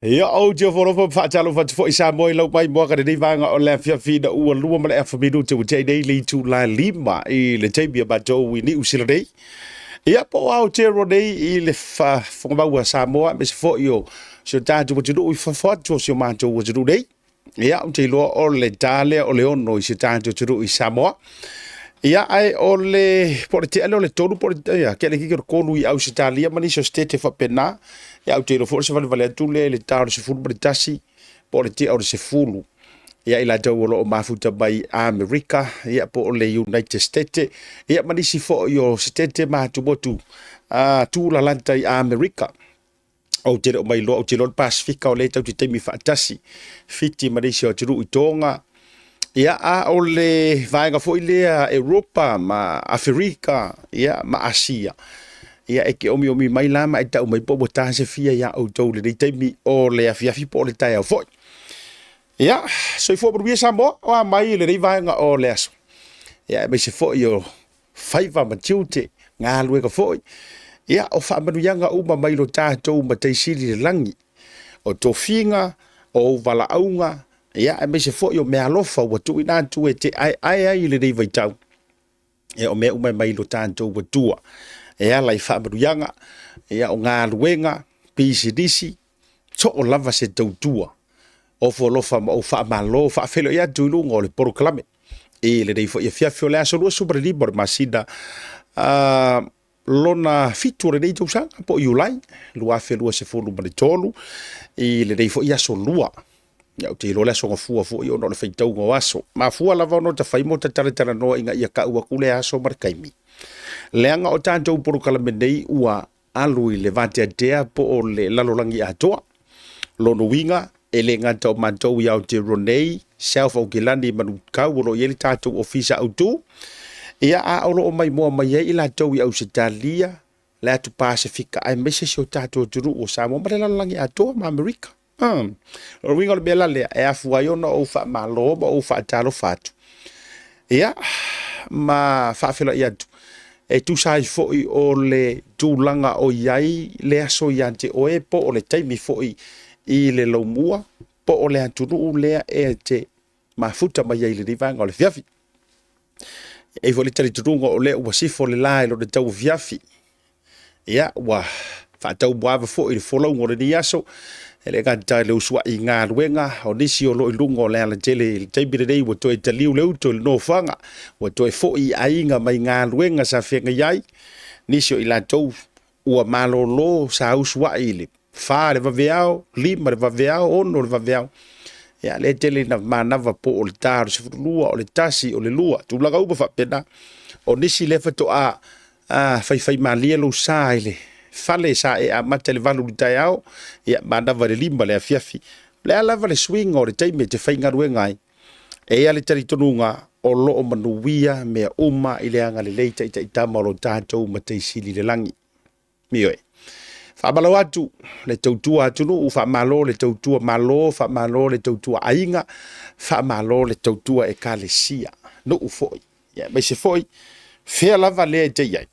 Ia, ou te ofo alofa ma faatalofa atu foi Samoa i lau maimoaga lenei vaega o le afiafi ina ua lua ma le afa minute ua tea nei le itula 5 i le taimi a matou i Niu Sila nei. Ia, po o Aotearoa nei i le faafofoga mau a Samoa aemaise foi o si o tatou atunuu i fafo atu o si o matou atunuu nei. Ia, ou te iloa o le ta lea o le 6 i si o tatou atunuu i Samoa. Ia, ae o le, po o le tea lea o le 3, po o le, ia, tea le kiki o le 3 i Ausetalia ma nisi o setete faapena. Ia, ou te iloa foi o le savalivali atu lea i le ta o le 11 po o le tea o le 10. Ia, i latou o lo o mafuta mai Amerika, ia, po o le United States, ia, ma nisi foi o setete ma atumotu tulalata i Amerika. Ou te le o mailoa, ou te iloa le Pasefika o lea tatou te taimi faatasi, Fiti ma nisi o atunuu i Toga. Ia, a o le vaega foi lea Europa ma Aferika, ia, ma Asia. Ia, e te omiomi mai la ma e tau mai po ua ta se fia iā outou i lenei taimi o le afiafi po o le taeao foi. Ia, soifua manuia Samoa, o a mai i lenei vaega o le aso. Ia, aemaise foi o faiva ma tiute, galuega foi, ia, o faamanuiaga uma mai lo tatou Matai Sili i le lagi, o tofiga, o ou valaauga, ia, aemaise foi o meaalofa ua tuuina atu e te aeae ai i lenei vaitau, ia, o mea uma e mai lo tatou Atua, e ala i faamanuiaga, ia, o galuega, pisinisi, soo lava se tautua, ofo alofa ma ou faamalo, faafeiloai atu i luga o le polokalame. I lenei foi afiafi o le aso 25 o le masina lona 7 o lenei tausaga po o Iulai 2023 i lenei foi aso lua. Ia, ou te iloa le aso gafua foi ona o le faitauga o aso. Mafua lava ona o ta fai mo ta talatalanoa ina ia kau atu le aso ma le taimi. Leaga o tatou polokalame nei ua alu i le vateatea po o le lalolagi atoa. Lona uiga, e le gata o matou i Aotearoa nei, South Aukilani i Manukau o lo o i ai le tatou ofisa autu, ia a o lo o maimoa mai ai i latou i Ausetalia, le atu Pasefika aemaise si o tatou atunuu o Samoa ma le lalolagi atoa ma Amerika. O le uiga o le mea la lea, e afua ai ona ou faamalo ma ou faatalofa atu. Ia, ma faafeiloai atu, e tusa ai foi o le tulaga o i ai le aso ia te oe po o le taimi foi i le laumua po o le atunuu lea e te mafuta mai ai i lenei vaega o le afiafi. E i ai foi le talitonuga o lea ua sifo le la i lona tauafiafi. Ia, ua faataumuaava foi le folauga o lenei aso, e le gata i le usuai i galuega, o nisi o lo o i luga o le alatele i le taimi lenei ua toe taliu le uto i le nofoaga, ua toe foi i aiga mai galuega sa feagai ai, nisi o i latou ua malolo sa usuai i le 4 le vaveao, 5 le vaveao, 6 le vaveao. Ia, lea e tele ina manava po o le ta o le 12, o le 1, o le 2, tulaga uma faapena. O nisi lea faatoa faifaimalie lou sa i le fale sa e amata i le 8 i le taeao, ia manava i le 5 le afiafi. O le a lava le suiga o le taimi e te faigaluega ai, e i ai le talitonuga o lo o manuia mea uma i le agalelei taitaitama o lo tatou Matai Sili i le lagi. Ioe. Faamalo atu le tautua atunuu, faamalo le tautua malo, faamalo le tautua aiga, faamalo le tautua ekalesia, nuu foi, ia aemaise foi fea lava lea e te i ai.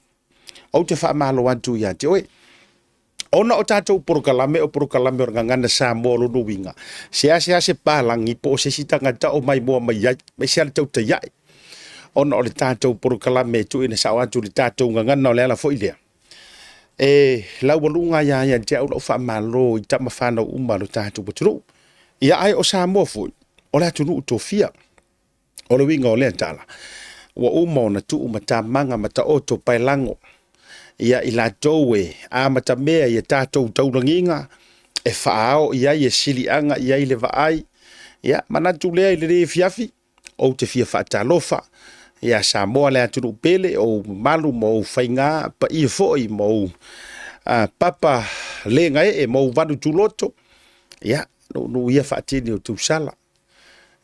Ou te faamalo atu ia te oe. Ona o tatou polokalame o polokalame o le gagana Samoa o lona uiga, seasea se palagi po o se isi tagata o maimoa mai ai, aemaise lava le tautaiae. Ona o le tatou polokalame e tuuina sao atu i le tatou gagana o le ala foi lea. E laualuga ia ia te au lau faamalo i tama fanau uma a lo tatou atunuu. Ia ae o Samoa foi, o le atunuu tofia. O le uiga o lea tala, ua uma ona tuu matamaga ma taoto paelago ia i latou e amatamea i a tatou taulagiga e faaao i ai e siliaga i ai le vaai. Ia manatu lea i lenei afiafi, ou te fia faatalofa ia Samoa le atunuu pele, o ou mamalu ma ou faiga paia foi ma ou papa le gaee ma ou vanu tuloto. Ia, nuunuu ia faatini o tausala.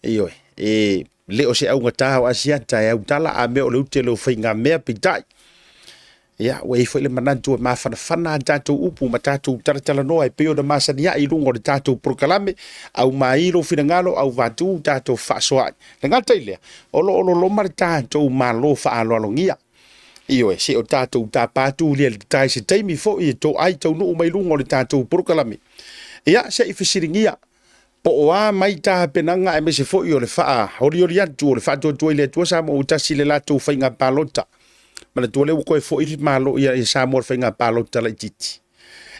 Ioe, e le o se augata o Asiata e autala a mea o le ute o le faigamea peitai. Ia, ua i ai foi le manatu e mafanafana a tatou upu ma tatou talatalanoa e pei ona masani ai i luga o le tatou polokalame, aumai lou finagalo, auvatu tatou fefaasoaai. Le gata i lea, o lo o loloma le tatou Malo faaaloalogia. Ioe, se o tatou tapa atu lia le tai se taimi foi e toai taunuu mai luga o le tatou polokalame. Ia, se i fesiligia po o a mai tapenaga aemaise foi o le faaolioli atu o le faatuatua i le Atua Samoa ua tasi i le latou faiga palota. Manatua lea ua toe foi le Malo ia Samoa i le faiga palota laitiiti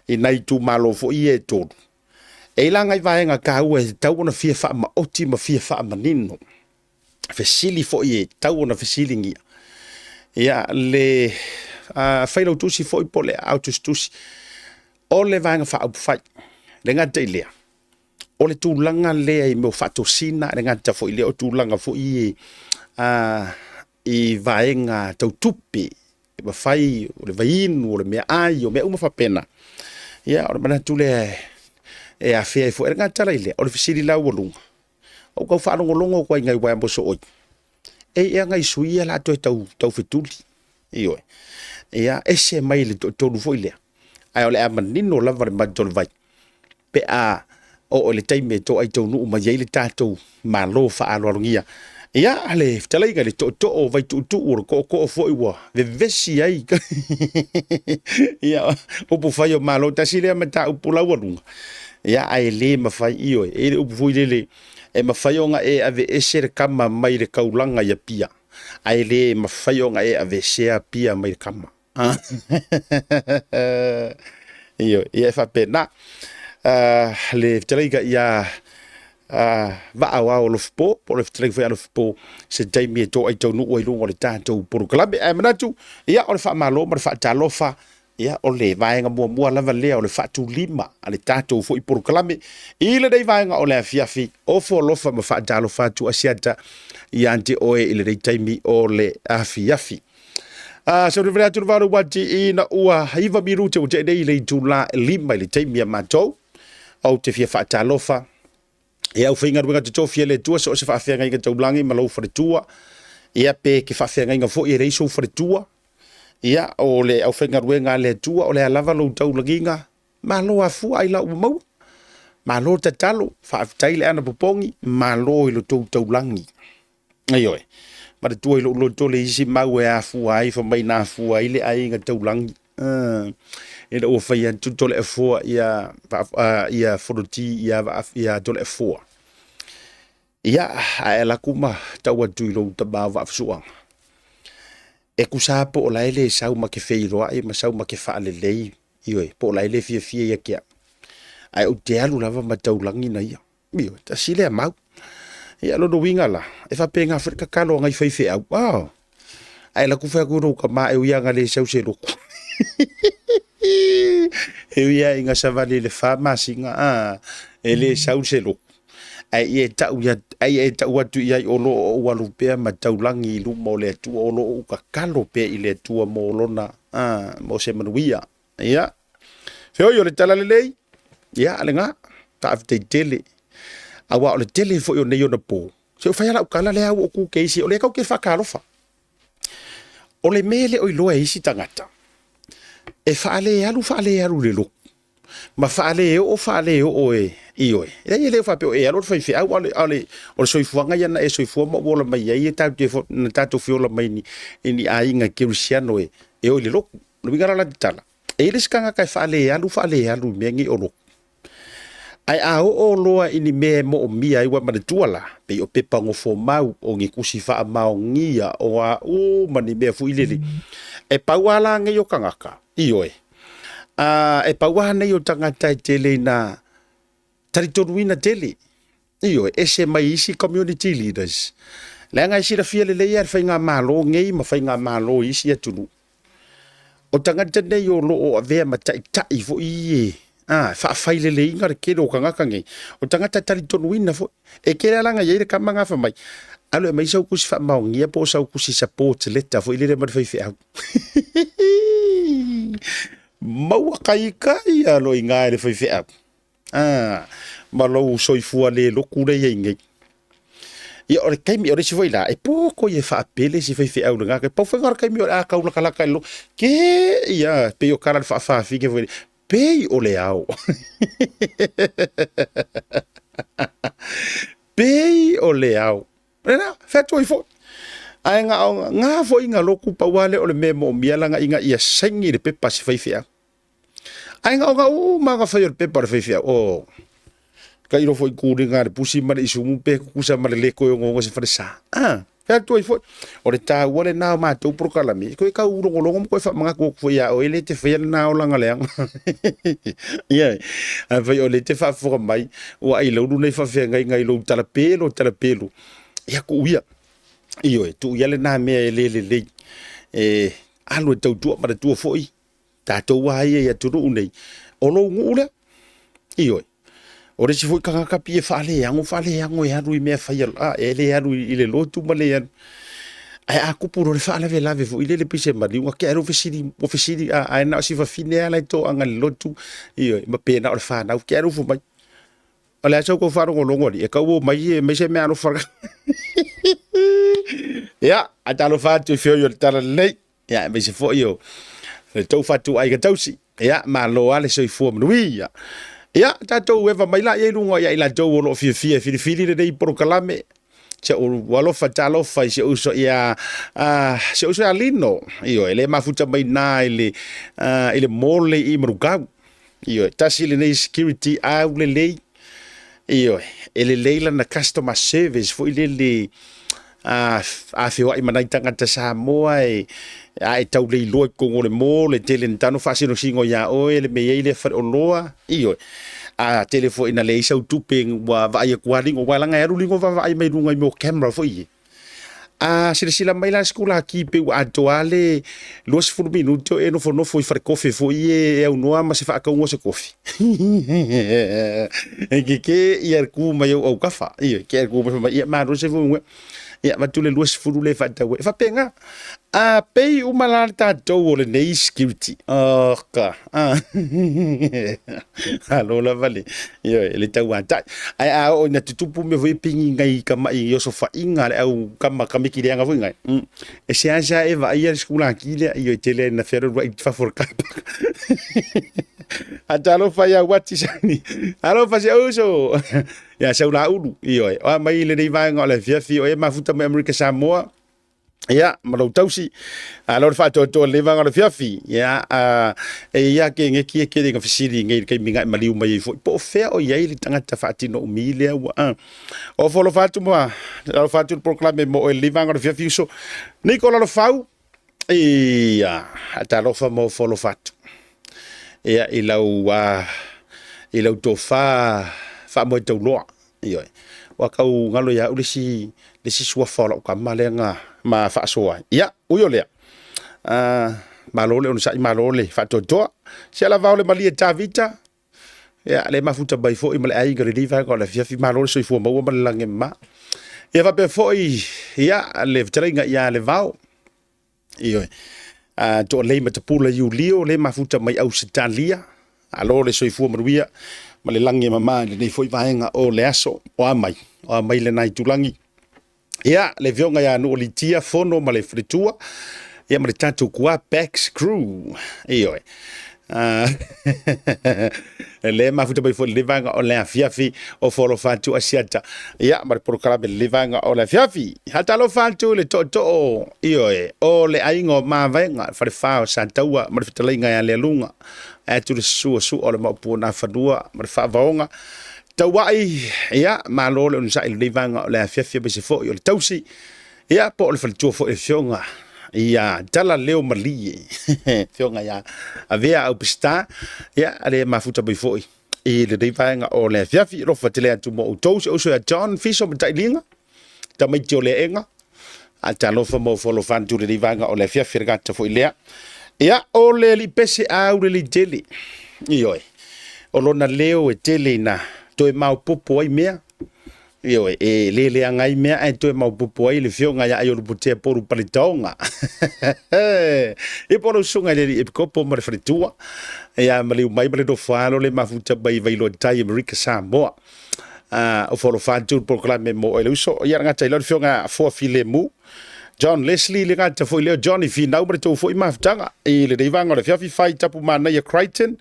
i nai itumalo foi ia e tolu. E i ai la nai vaega taua e tatau ona fia faamaoti ma fia faamanino. Fesili foi e tatau ona fesiligia. Ia, le failautusi foi po o le aao tusitusi o le Vaega Faaupufai. Le gata i lea, o le tulaga lea i mea o faatosina, le gata foi i lea o tulaga foi i, i vaega tau tupe, e mafai o le vaiinu, o le meaai, o mea uma faapena. Ia, o le manatu lea e afea ai foi. E le gata la i lea, o le fesili laualuga, ua ou tau faalogologo atu ai i nai uaea mosooi, e i ai ea nai sui ia o le a toe taufetuli, ioe, ia, ese mai le toatolu foi lea, ae o le a manino lava le mata o le vai pe a oo i le taimi e toai taunuu mai ai le tatou Malo faaaloalogia. Ia, le fetalaiga i le tootoo o Vaituutuu, o le tootoo foi ua vevesi ai ia, upu fai o Malo, tasi lea mataupu laualuga, ia, ae le mafai, ioe, e i ai le upu foi lele, e mafai ona e aveese le tama mai le taulaga i Apia, ae le mafai ona e aveesea Apia mai le tama. Ioe, ia e faapena. Le fetalaiga ia Vaa Aoao Alofipo, po o le fetalaiga foi ia Alofipo, se taimi e toai taunuu ai luga o le tatou polokalame. Ae manatu, ia o le faamalo ma le faatalofa, ia o le vaega muamua lava lea o le faatulima a le tatou foi polokalame i lenei vaega o le afiafi. Ofo alofa ma faatalofa atu Asiata ia te oe i lenei taimi o le afiafi. Sauni atu le valo uati ina ua 9 minute ua tea nei i le itula e 5 i le taimi a matou. Ou te fia faatalofa e au faigaluega totofi e le Atua so o se faafeagaiga taulagi ma lou faletua. Ia pe ke faafeagaiga foi e leai sou faletua. Ia o le aufaigaluega a le Atua o le a lava lou taulagiga. Malo afua ai lau ua maua. Malo tatalo, faafetai le ana popogi, malo i lo tou taulagi. Ioe. Manatua i lou loto le isi mau e afua ai, fai mai na afua ai le aiga taulagi. Ina ua fai atu Toleafoa ia, ia Fonoti ia, ia Toleafoa. Ia, ae alu atu ma tau atu i lou tama o Vaafusuaga. E tusa po o la e le sau ma te feiloai ma sau ma te faalelei, ioe, po o la e le fiafia ia te au. Ae ou te alu lava ma taulagi na ia. Ioe, tasi lea mau. Ia, lona uiga la, e faapena foi le tatalo a nai faifeau. Oh, ae alu atu fai atu i lou tama e ui lava ina le sau se lotu. E ui lava ina savali i le 4 masina, a, e le sau se lotu. Ae ia e tau ia, ae ia e tau atu i ai o lo o ou alu pea ma taulagi i luma o le Atua, o lo o ou tatalo pea i le Atua mo lona, a, mo se manuia. Ia, feoi o le tala lelei, ia, lena, faafetai tele. Aua o le tele foi o nei ona po, se o fai lava lau tala lea ua ou tu ke isi, o lea tatou te faatalofa. O le mea e le o iloa e isi tagata, e faalealu faalealu i le lotu, ma faaleoo faaleoo e, ioe. Leai e le o faapea o e alu o le faifeau, a o le, a o le, o le soifuaga ia na e soifua ma ou ola mai ai, e tatou te, na tatou feola mai ni, i ni aiga kerisiano e, e o i le lotu. O le uiga la o la tala, e i ai le isi tagata e faalealu faalealu i mea nei o lotu. Ae a oo loa i ni mea e moomia ai, ua manatua la, pei o pepa gofomau, o ni tusi faamaonia, o a uma ni mea foi lele. E pau lava la nei o tagata, ioe, a, e pau lava nei o tagata e tele ina talitonuina tele, ioe, ese mai isi community leaders. Leaga e silafia lelei lava e le faigamalo nei ma faigamalo i isi atunuu, O tagata nei o lo o avea ma taitai foi e a, faafaileleiina le tele o tagata nei, o tagata talitonuina foi. E tele lava la na i ai le tama na fai mai, alu e aumai sau tusi faamaonia po o sau tusi support letter foi lele mai le faifeau. Maua kaikai lava loa i ina e le faifeau. A, ma lou soifua le lotu lea e i ai nei. Ia, o le taimi, o le isi foi la, e poto ia e faapele si faifeau i lena taimi. Pau foi lena o le taimi o le a tau latalata i le lotu. Ke ia, pei o tala a le faafafine foi lea, pei o le ao. Pei o le ao. Lena, fai atu ai foi. Ae na o na foi na lotu pau lava lea o le mea e moomia lana ina ia saini le pepa a si faifeau. Ae na o na uma lava na fai o le pepa a le faifeau, oh. Tailo foi kuliga a le pusi ma le isumu pe tutusa ma le le toe ogaoga o se falesa. A, fai atu ai foi, o le taua lena o matou polokalame, e toe tau logologo ma toe faamanatu atu foi ia oe le te faia lena olaga leaga. Ioe, afai o lea e te faafofoga mai, ua ailaulu nai faafeagaiga i lou talapelo talapelo, ia tuu ia. Ioe, tuu ia lena mea e le lelei. E alu e tautua, manatua foi, tatou lava ia i atunuu nei, o lou nuu lea. Ioe. O le isi foi tagata pei e faaleago, faaleago e alu i mea fai a, e le alu i le lotu ma le alu. Ae a tupu loa le faalavelave foi lele pei se maliu, ona tea lea ua fesili, ua fesili, a, ae na o si fafine lava la e toaga i le lotu, ioe, ma pe na o le fanau, tea lea ua fai mai. O le a sa outou faalogologo alii, e tau omai e aumai se meaalofa. Ia, a talofa atu i feoi o le Talalelei. Ia, aemaise foi o le tou fatuaiga tausi. Ia, malo lava le soifua manuia. Ia, tatou eva mai laia i luga ia i latou o lo o fiafia e filifili lenei polokalame. Si ou alofa talofa i si ou uso ia, si ou uso ia Lino. Ioe, le mafuta mai na i le, i le mall i Manukau. Ioe, tasi lenei security aulelei. Ioe, e lelei lana customer service foi lele a, a feoai ma nai tagata Samoa e, a e tau le iloa i totonu o le mall, e tele ina tano faasinosino iā oe le mea e i ai lea faleoloa. Ioe, a tele foi ina leai sau tupe ua vaai atu lava Lino, aua leaga e alu Lino vaavaai mai luga i mea o camera foi ia. A silasila mai la le sikulaki pei ua atoa lava le 20 minute o e nofonofo i falekofe foi e aunoa ma se faatauga o se kofi. E keke ia le ku mai ou autafa. Ioe, keke le ku mai fai mai, ia malo se fua. Ia avatu le 20 lea e faatau ai. E faapena. A pei uma la le tatou o lenei security. Oka. Malo lava le, ioe, le tauatai. Ae a oo ina tutupu mea foi pigi nai kamai i osofaiga a le au kama kamiki leaga foi nai. E seasea e vaaia le sikulaki lea, ioe, tele ina fealualuai i fafo o le car park. A talofa ia Uati Sani. Alofa si ou uso. Ia Saulaulu, ioe. O a mai lenei vaega o le afiafi o e mafuta mai Amerika Samoa. Ia, ma lou tausi, a lo le faatoatoa lenei vaega o le afiafi. Ia, a, e ia ke ngeki e kele nga fesili ngei le taimi nga e maliu mai ai foi. Po o fea o i ai le tagata faatino umi lea ua, a. O folofa atu ma, alofa atu le polokalame mo oe lenei vaega o le afiafi uso. Niko Lalofau, ia, talofa ma ofo alofa atu. Ia, i lau, a, i lau tofa faamoe tauloa. Ioe. Ua tau galo ia au le isi, le isi suafa o lau tama lea na ma faasoa ai. Ia, ui o lea, malo le onosai, malo le faatoatoa. Sia lava o le malie Tavita, ia, le mafuta mai foi ma le aiga i lenei vaega o le afiafi, malo le soifua maua ma le lagi e mama. Ia faapea foi, ia, le fetalaiga ia Levao, Ioe. A toalei ma tapula Iulio le mafuta mai Ausetalia. Alo le soifua manuia ma le lagi e mama i lenei foi vaega o le aso. O a mai? O a mai lena itulagi? Ia, le afioga ia Nuualitia Fono ma le faletua, ia ma le tatou Kuapex Crew. Ioe. Le mafuta mai foi lenei vaega o le afiafi o Folofa atu Asiata. Ia, ma le polokalame lenei vaega o le afiafi. Hatalofa atu i le tootoo, ioe, o le aiga o Mavaega, le falefa o Sataua ma le fetalaiga ia Lealuga. Ae atu le sua sua o le maopu o Nafanua ma le faavaoga. Tauai, ia, malo le onosai i lenei vaega o le afiafi aemaise foi o le tausi. Ia, po o le faletua foi le afioga ia Tala Leo Malie, afioga ia Avea Au Peseta, ia, le mafuta mai foi i lenei vaega o le afiafi. Alofa tele atu mo outou, si ou uso ia John Fiso Matailiga, tamaiti o Leaega, a talofa mo folofa atu lenei vaega o le afiafi le gata foi lea. Ia, o le alii pese aulelei tele, ioe, o lona leo e tele ina toe maopoopo ai mea, Ioe, e le leaga ai mea ae toe maopoopo ai le afioga ia Aiolupotea Poru Paletaoga. Ia po o lau susuga i le alii Epikopo ma le faletua, ia maliu mai ma le nofo alo le mafuta mai Vailoa Tai Amerika Samoa. O folofa atu le polokalame mo oe le uso. Ia le gata i lau afioga Foa Filemu, John Leslie le gata foi lea Johnny Finau ma le tou foi mafutaga i lenei vaega o le afiafi fai tapu manaia Crichton.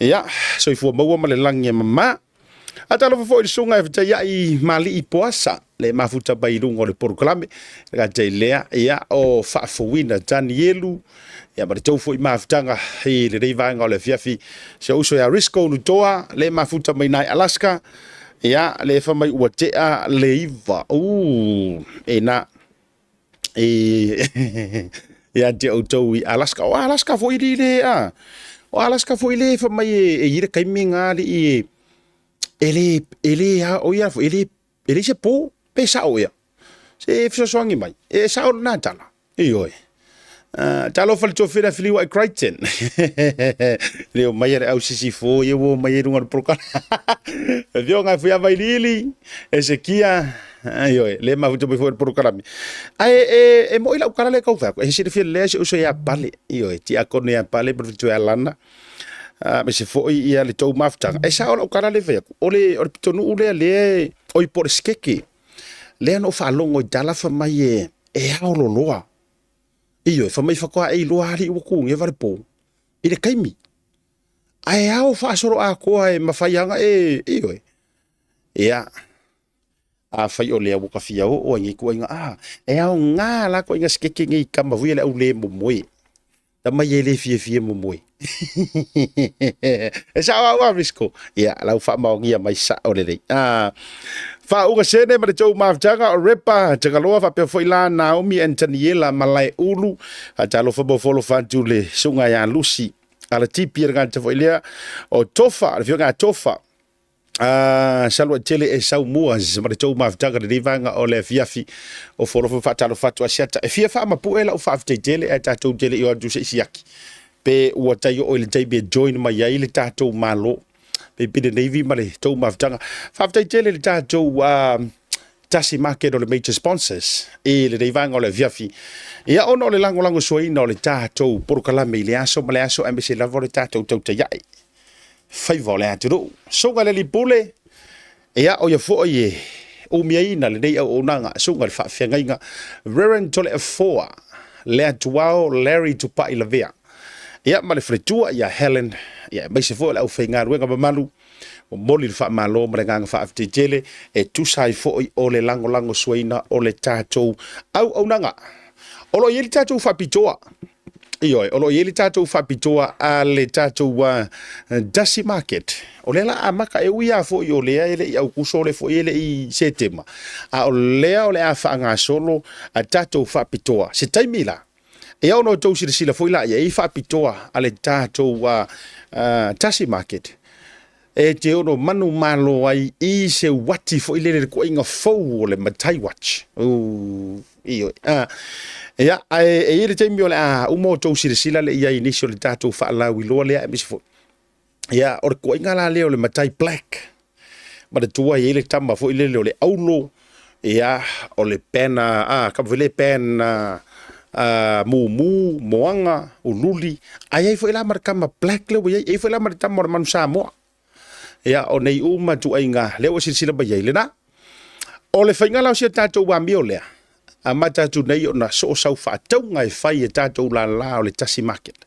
Ia, soifua maua ma le lagi e mama. Faatalofa foi i le susuga e fetaiai ma alii Poasa, le mafuta mai i luga o le polokalame. Le gata i lea, ia, o Faafouina Tanielu, ia ma le tou foi mafutaga i lenei vaega o le afiafi. Si ou uso ia Risco Lutoa, le mafuta mai nai Alaska, ia, le fa mai ua tea le 9. E na, e, ia te outou i Alaska. O Alaska foi li le, a, o Alaska foi le fa mai e i le taimi ngā li e le, e le, a, o ia foi, e le, e leai se po, pe sao ea. Se fesoasoani mai, e sao lena tala. Ioe. Talofa le tuafina Filiuai Crichton. Le o mai le au sisifo ia ua mai ai luga o le polokala. Afioga e Fuiava Iliili, Esekia, ioe, le mafuta mai foi le polokalame. Ae e moi lau tala lea e tau fai atu, e silafia lelei si uso ia Pale, ioe, tiakono ia Pale ma le faletua ia Lana, aemaise foi ia le tou mafutaga. E sao lau tala lea e fai atu, o le pitonuu lea lea e, oi po o le Sikeke, lea na ou faalogo i tala fai mai e ao loloa. Ioe, fai mai faatoa e iloa alii ua tugia le po i le taimi. Ae ao faasoloatoa e mafai lava ona e, ioe. Ia, afai o lea ua ta fia oo ai nei ituaiga, a, e aoga la ituaiga sikeke nei i tama foi ia le au le momoe. Tama ia e le fiafia momoe. E sao au a Risco. Ia, lau faamaonia mai sao lelei. Ah, faauga sene ma le tou mafutaga o Repa, Tagaloa faapea foi la Naomi and Taniela Malaeulu. Faatalofa mo folofa atu le susuga ia Lucy Alatipi e le gata foi lea o Tofa, le afioga ia Tofa. Saluaitele e sau mua ma le tou mafutaga lenei vaega o le afiafi o folofa faatalofa atu Asiata. E fia faamapue lau faafetai tele ae tatou te le i o atu se i siaki pe ua tai oo i le taimi e join mai ai le tatou Malo Pipiri Navy ma le tou mafutaga. Faafetai tele i le tatou Tasi Market o le major sponsors i lenei vaega o le afiafi. Ia ona o le lagolagosuaina o le tatou polokalame i le aso ma le aso aemaise lava o le tatou tautaia'i faiva o le atunuu. Susuga i le Alii Pule, ia o ia foi e umiaina lenei auaunaga, susuga i le faafeagaiga Reverend Toleafoa Leatuao Larry Tupai Lavea, ia ma le faletua ia Helen, ia aemaise foi o le aufaigaluega mamalu, momoli le faamalo ma le agaga faafetai tele e tusa ai foi o le lagolagosuaina o le tatou auaunaga. O lo o i ai le tatou faapitoa. Ioe, o lo o i ai le tatou faapitoa a le tatou Dusty Market. O lea la amata, e ui lava foi o lea e le i Aukuso, o lea foi e le i Setema, a o lea o le a faagasolo a tatou faapitoa. Se taimi la, e ono outou silasila foi la i ai faapitoa a le tatou Dusty Market, e te ono manumalo ai i se uati foi lele le tuaiga fou o le Matai Watch. Ioe. Ia, ae e i ai le taimi o le a uma outou silasila lea i ai i nisi o le tatou faalauiloa lea aemaise foi. Ia, o le tuaiga la lea o le Matai Black. Manatua e i ai le tama foi lele o le aulo, ia, o le pena, a, kama foi le pena, a, mumu, moana, ululi, ae i ai foi la ma le tama black lea ua i ai, e i ai foi la ma le tama o le manu Samoa. Ia, o nei uma ituaiga lea ua silasila mai ai lena. O le faiga la o si a tatou amio lea, amata atu nei ona soosau faatauga e fai e tatou lala o le Tasi Market.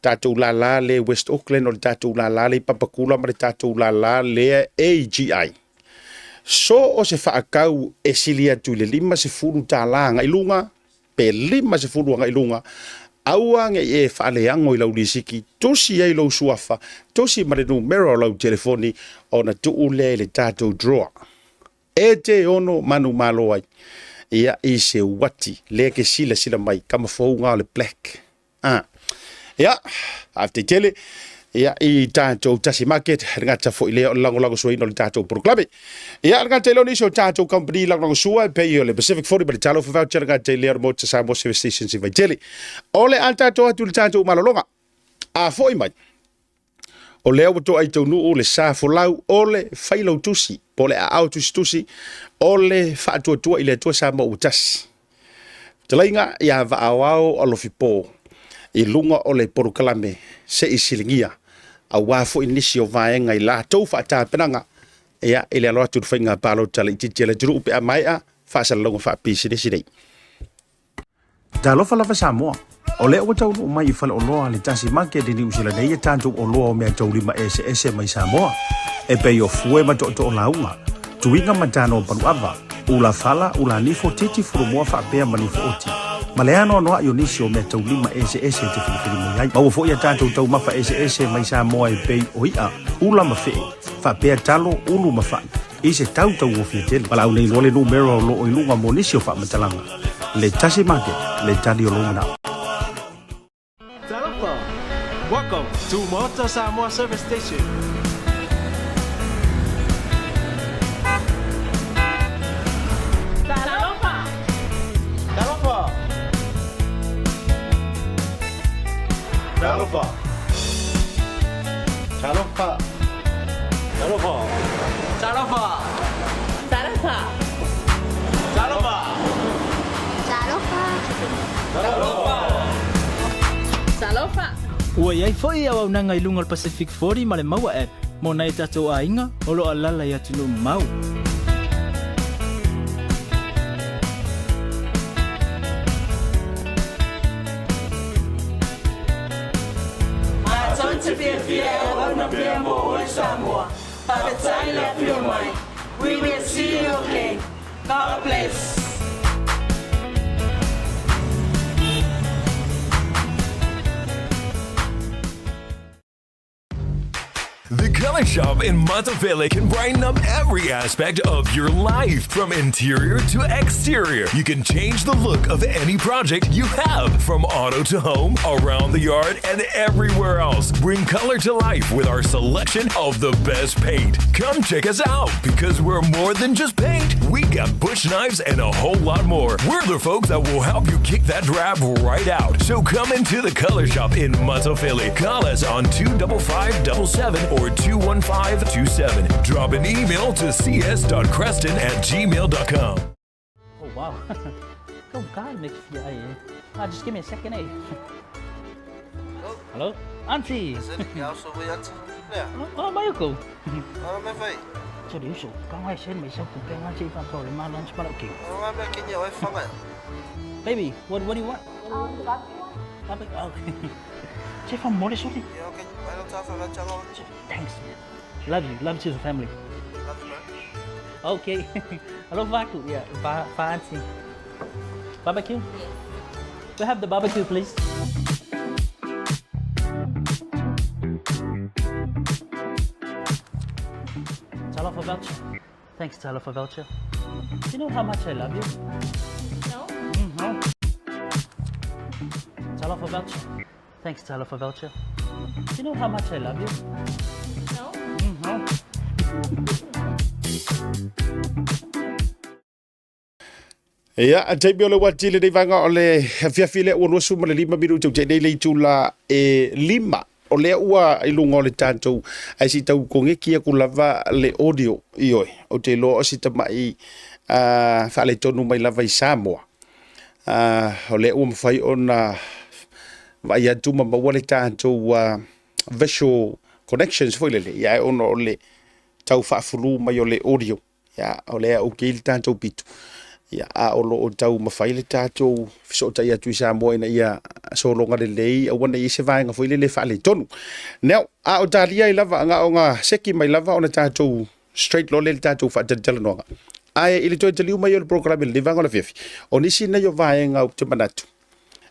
Tatou lala le West Auckland, o le tatou lala le Papakula ma le tatou lala lea AGI. So o se faatau e sili atu i le $50 agai luga, pe 50 agai luga, aua ne i e faaleago i lau lisiti, tusi ai lou suafa, tusi ma le numera o lau telefoni ona tuu lea i le tatou drawer. E te ono manumalo ai ia i se uati lea ke silasila mai kama fouga o le black. Ia, faafetai tele ia i tatou Tasi Market, le gata foi lea o le lagolagosuaina o le tatou polokalame. Ia, le gata i lea o nisi o tatou company lagolagosua e pei o le Pacific 40 ma le Talofa Voucher, le gata i lea o le Motor Samoa Service Stations i Vaitele. O le a tatou atu i le tatou malologa. A foi mai, o lea ua toai taunuu le sa folau o le failautusi po o le aao tusitusi o le faatuatua i le Atua Samoa ua tasi. Fetalaiga ia Vaaoao Alofipo i luga o le polokalame se i siligia aua foi nisi o vaega i latou faatapenaga ia i le alo atu i le faiga palota laitiiti a le atunuu pe a maea faasalalauga faapisinisi nei. Talofa lava Samoa. O lea ua taunuu mai i faleoloa a le Tasi Market i Niu Sila nei a tatou oloa o meataulima eseese mai Samoa, e pei o fue ma tootoo lauga, tuiga ma tano paluava, ula fala, ula nifo, titi fulumoa faapea ma nifo oti, ma le anoanoai o nisi o meataulima eseese e te filifili mai ai. Maua foi a tatou taumafa eseese mai Samoa e pei o i'a, ula ma fe'e, faapea talo, ulu ma fa'i, i se tau tauofie tele. Valaau nei loa le numera o lo o i luga mo nisi o faamatalaga. Le Tasi Market, le tali o lou manao. Talofa! Welcome to Maota Samoa Service Station. Talofa! Talofa! Talofa! Talofa! Talofa! Talofa! Talofa! Talofa! Talofa! Talofa! Ua i ai foi auaunaga i luga o le Pacific 40 ma le Maua App mo nai o tatou aiga o lo o alaala i atunuu mamao. Matou te fiafia e auauna pea mo oe Samoa. Faafetai le afio mai. We will see you again. God bless. The Color Shop in Matafele can brighten up every aspect of your life, from interior to exterior. You can change the look of any project you have, from auto to home, around the yard, and everywhere else. Bring color to life with our selection of the best paint. Come check us out because we're more than just paint. We got bush knives and a whole lot more. We're the folks that will help you kick that drab right out. So come into the Color Shop in Matafele. Call us on 25577 or 21527. Drop an email to cs.creston@gmail.com. Oh, wow. Go God, make fia ai eh. Ah, just give me a second, eh. Hello? Auntie! Yeah. Oh, mai ko. Oh, me fai. 这里手刚开始没收不变，我这一般做你妈 lunch 不了给。 Oh, me kinya oi fanga. Baby, what do you want? Barbecue one? Barbecue. Okay. 这份没得说的。 Yeah, okay. I don't have a channel. Thanks. Love you. Love to the family. Love you, man. Okay. Hello, Vaku. Yeah, va, va auntie. Barbecue? Yes. We have the barbecue, please. Talofa voucher. Thanks, Talofa voucher. Do you know how much I love you? No? No. Talofa voucher. Thanks, Talofa voucher. Do you know how much I love you? No? No. Ia, a taimi o le uati lenei vaega o le afiafi lea ua 25 minute tau nei le itula e 5. O lea ua i luga o le tatou ae se i tau kogeki aku lava le audio, ioe, ou te iloa o si tama'i faaletonu mai lava i Samoa. O lea ua mafai ona vaai atu ma maua le tatou visual connections foi lele, ia ae ona o le tau faafulu mai o le audio. Ia, o lea okay le tatou pito. Ia, a o lo o taumafai le tatou fesootai atu i Samoa ina ia sologa lelei, aua ne i se vaega foi lele faaletonu. Now, a o talia ai lava, na ona seki mai lava ona tatou straight loa lea i le tatou faatalatalanoaga. Ae i le toe taliu mai o le polokalame i lenei vaega o le afiafi, o nisi nei o vaega ou te manatu,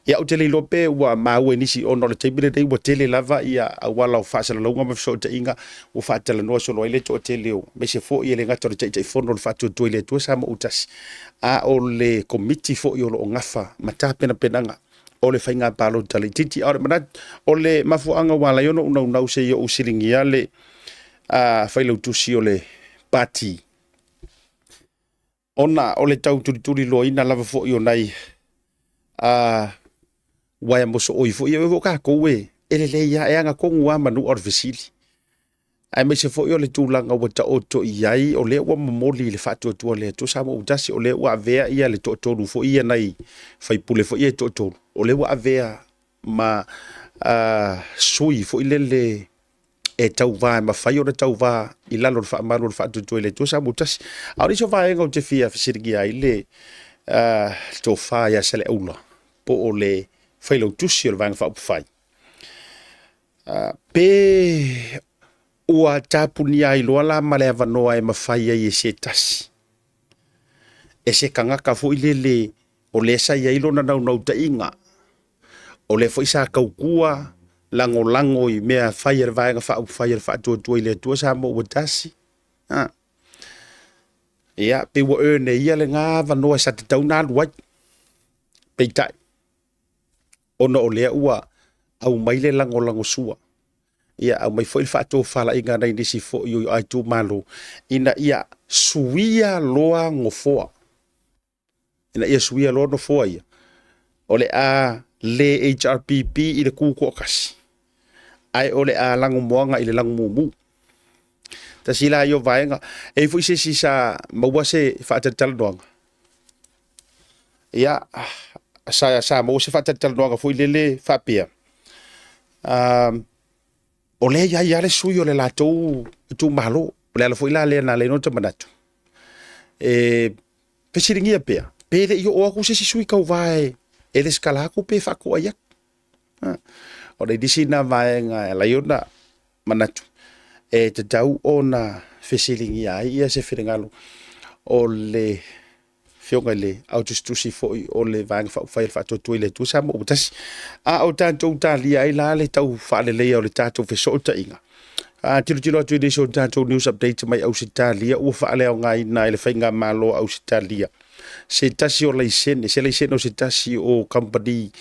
Ia, ou te le iloa pe ua maua i nisi ona o le taimi lenei ua tele lava ia auala o faasalalauga ma fesootaiga ua faatalanoa solo ai le toatele o aemaise foi e le gata o le Taitaifono o le Faatuatua i le Atua Samoa Autasi, a o le Komiti foi o lo o gafa ma tapenapenaga o le faiga palota laitiiti. A o le manatu, o le mafuaaga ua ala ai ona ou naunau se i ou siligia le failautusi o le Pati, Ona o le tau tulituliloaina lava foi o nai a uaea mosooi foi, e o tatou e e lelei lava, e agatonu lava manua o le fesili. Aemaise foi o le tulaga ua taoto i ai, o lea ua momoli i le faatuatua o le Atua Samoa ua tasi, o lea ua avea ia le toatolu foi ia nai faipule foi ia e toatolu, o lea ua avea ma sui foi lele e tauva, e mafai ona tauva i lalo o le faamalu o le faatuatua i le Atua Samoa tasi. A o nisi o vaega ou te fia fesiligia ai le tofa ia Saleaula. po o le Failautusi o le Vaega Faaupufai, pe ua tapunia ai loa la ma le avanoa e mafai ai e se tasi, e se tagata foi lele o lea sa i ai lona naunautaiga, o lea foi sa tautua lagolago i mea fai a le Vaega Faaupufai a le Faatuatua i le Atua Samoa ua Tasi. Ha. Ia, pe ua earn e ia lena avanoa sa tatau ona alu ai. Peitai, ona o lea ua aumai le lagolagosua, ia aumai foi le faatofalaiga a nai nisi foi o itumalo ina ia suia loa nofoa, ina ia suia loa nofoa ia, o le a le HRPP i le tutoatasi, ae o le a lagomoana i le lagumumu. Tasi la ia o vaega. E i ai foi se isi sa maua se faatalatalanoaga, ia, sa maua se faatalatalanoaga foi lele faapea, o lea e i ai lava le sui o le latou itumalo. O le ala foi la lea na ala ai ona ota manatu, e fesiligia pea, pe le i oo atu se isi sui tauva e resitala atu pe faatoai atu. O le isi lena vaega e ala ai ona manatu e tatau ona fesiligia ai ia se finagalo o le Afioga i le Autusitusi foi o le Vaega Faaupufai a le Faatuatua i le Atua Samoa ua Tasi. A o tatou talia ai la le tau faaleleia o le tatou fesootaiga, a tilotilo atu i nisi o tatou news updates mai Ausetalia ua faaleaogaina e le Faigamalo a Ausetalia se tasi o laisene, se laisene o se tasi o kamupani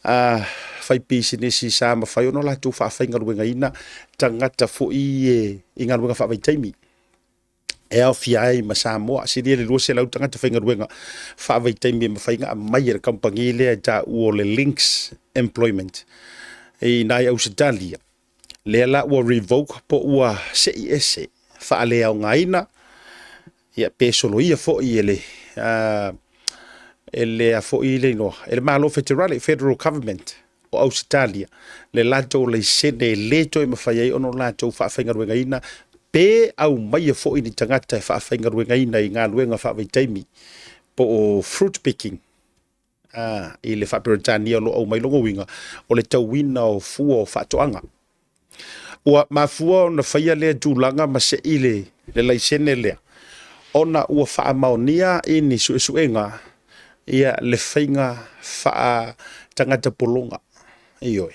a faipisinisi sa mafai ona latou faafaigaluegaina tagata foi i galuega faavaitaimi e aofia ai ma Samoa. Silia i le 200 tagata faigaluega faavaitaimi e mafai ona aumai e le kamupani lea e taua o le Links Employment i ina i Ausetalia. Lea la ua revoke po ua sei ese faaleaogaina ia pe soloia foi e le e le a foi le igoa e le Malo Feterale, Federal Government o Ausetalia le latou laisene e le toe mafai ai ona latou faafaigaluegaina pe aumaia foi ni tagata e faafaigaluegaina i galuega faavaitaimi po o fruit picking i le faa-Peretania o lo o aumai lona uiga o le tauina o fua o faatoaga. Ua mafua ona faia lea tulaga ma sei le laisene lea ona ua faamaonia i ni suesuega ia le faiga faatagata pologa, ioe,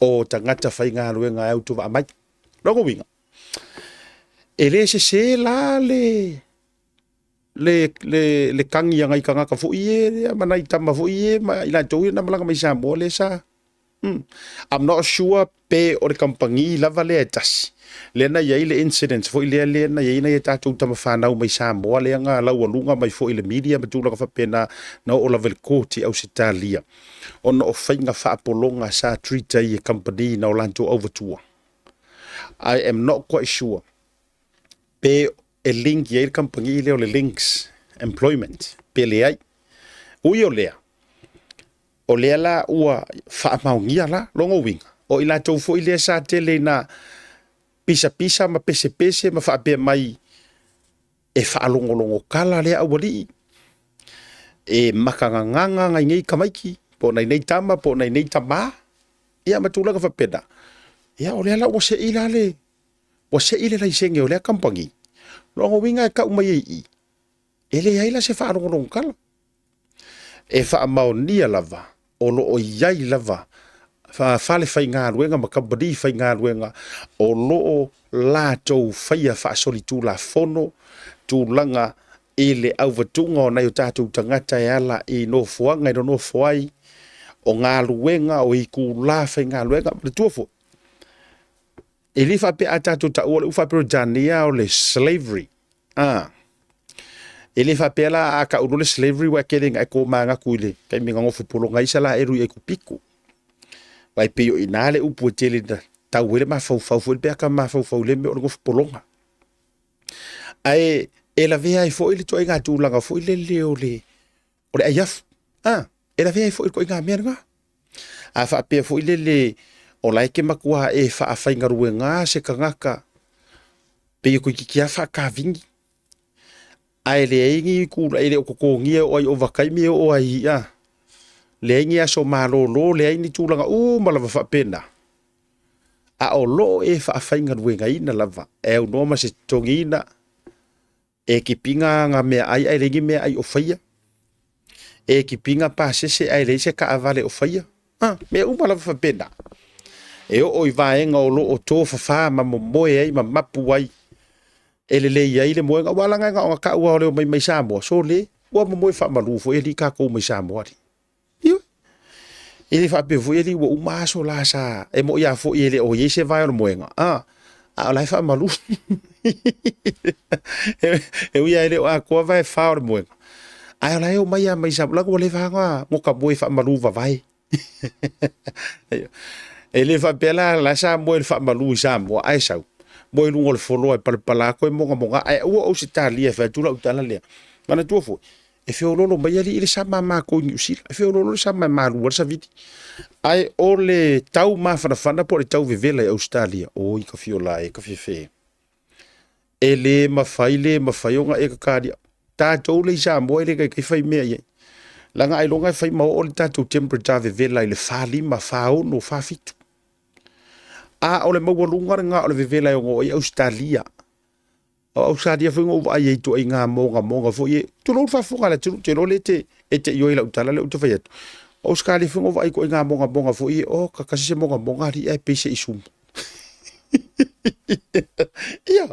o tagata faigaluega e autovaa mai. Lona uiga, e le sese la le tagi a nai tagata foi ia ma nai tama foi ia ma i latou ia na malaga mai Samoa lea sa. I'm not sure pe o le kamupani lava lea e tasi lea na i ai le incident foi lea lea na i ai nai a tatou tama fanau mai Samoa lea na laualuga mai foi i le media ma tulaga faapena na oo lava i le court i Ausetalia ona o faiga faapologa sa treat ai e kamupani na o latou auvatua. I am not quite sure pe e link i ai le kamupani lea o le Links Employment pe leai. Ui o lea, o lea la ua faamaonia la lona uiga, o i latou foi lea sa tele ina pisapisa ma pesepese ma faapea mai e faalogologo tala lea aualii, e makagagaga nai nei tamaiti, po o nai nei tama, po o nai nei tamā, ia ma tulaga faapena. Ia o lea la ua sei la le ua sei le laisene o lea kamupani. Lona uiga e tau mai ai i i, e leai la se faalogologo tala. E faamaonia lava o lo o i ai lava fale faigaluega ma kamupani faigaluega o lo o latou faia faasolitulafono tulaga i le auvatuga o nai o tatou tagata e ala i nofoaga e nonofo ai, o galuega, o itula faigaluega. Manatua foi, e le faapea a tatou taua le upu faa-Peretania o le slavery, a, e le faapea la a tau loa le slavery ua e tele ina e tomanatu i le taimi na nofo pologa ai Isaraelu i Aikupito. Aua e pei o i ina le upu e tele ina tau ai le mafaufau foi pe a ta mafaufau i lea mea o le nofo pologa. Ae e lavea ai foi le ituaiga tulaga foi lele o le o le aiafu. A, e lavea ai foi le ituaiga mea lena. A faapea foi lele o la e te matua e faafaigaluega se tagata pei e toeitiiti lava faakavini, ae leai ni tulaga, e le o totogia e oo ai i ovataimi e oo ai i a. Leai ni aso malolo, leai ni tulaga uma lava faapena, a o lo o e faafaigaluegaina lava e aunoa ma se totogiina, e kipiga aga meaai ae leai ni meaai o faia, e kipiga pasese ae leai se taavale o faia, a mea uma lava faapena. E oo i vaega o lo o tofafa ma momoe ai ma mapu ai e lelei ai le moega, aua leaga e na ona tau lava o le omai mai Samoa, sole, ua momoe faamalu foi alii tatou mai Samoa alii. Ioe. E le faapea foi alii ua uma aso la sa, e moni lava foi e le o i ai se vae o le moega, a, a o la e faamalu. E ui lava e le o atoa vae fa o le moega, ae o la e omai lava mai Samoa, leaga ua leva lava ona ta moe faamalu vavae. E le faapea la la sa moe i le faamalu i Samoa ae sau moe i luga o le foloa e palapala atu e mogamoga ae aua Ausetalia e fai atu lau tala lea. Manatua foi, e feoloolo mai alii le sama a matou i Niu Sila, e feoloolo le sama e malu ai le savili. Ae o le tau mafanafana po o le tau vevela i Ausetalia, oi ka fiola e ka fefe. E le mafai le mafai ona e tatalia. Tatou le i Samoa e le taitai fai mea i ai. Leaga ailoga e fai ma oo le tatou temperature vevela i le 45, 46, 47. A o le maualuga lena o le vevela e ono oo ai Ausetalia. O Ausetalia foi na ou vaai ai i ituaiga mogamoga foi e, tulou le faafofoga a le atunuu, ou te iloa lea e te ioe i lau tala lea ou te fai atu. O Ausetalia foi na ou vaai i ituaiga mogamoga foi e, oka, tasi se mogamoga alii ae pei se isumu. Ia,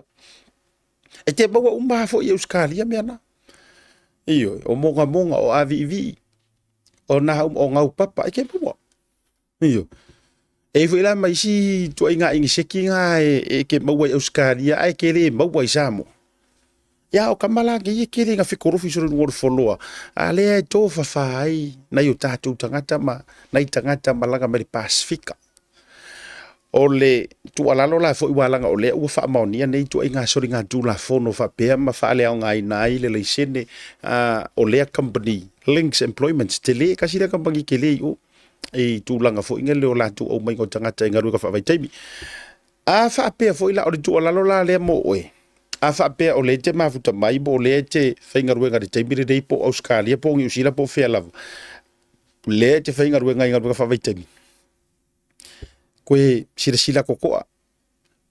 e te maua uma lava foi i Ausetalia mea na. Ioe, o mogamoga, o aviivii, o na uma, o gaupapa, e te maua. Ioe. E i ai foi la ma isi ituaiga iniseki na e te maua i Ausetalia ae te le maua i Samoa. Ia, o tama la nei e tele ina fetolofi solo i luga o le foloa, a lea e tofafa ai nai o tatou tagata ma nai tagata malaga mai le Pasefika. O le tuualalo la foi ua laga o lea ua faamaonia nei ituaiga soligatulafono faapea ma faaleaogaina ai le laisene o lea company Links Employment, tele, tasi lea kamupani tele i o i tulaga foi lele o latou aumaiga o tagata i galuega faavaitaimi. A faapea foi la o le tuualalo la lea mo oe, a faapea o lea e te mafuta mai po o lea e te faigaluega i le taimi lenei po o Ausetalia po o Niu Sila po o fea lava, lea e te faigaluega i galuega faavaitaimi, Koe silasila totoa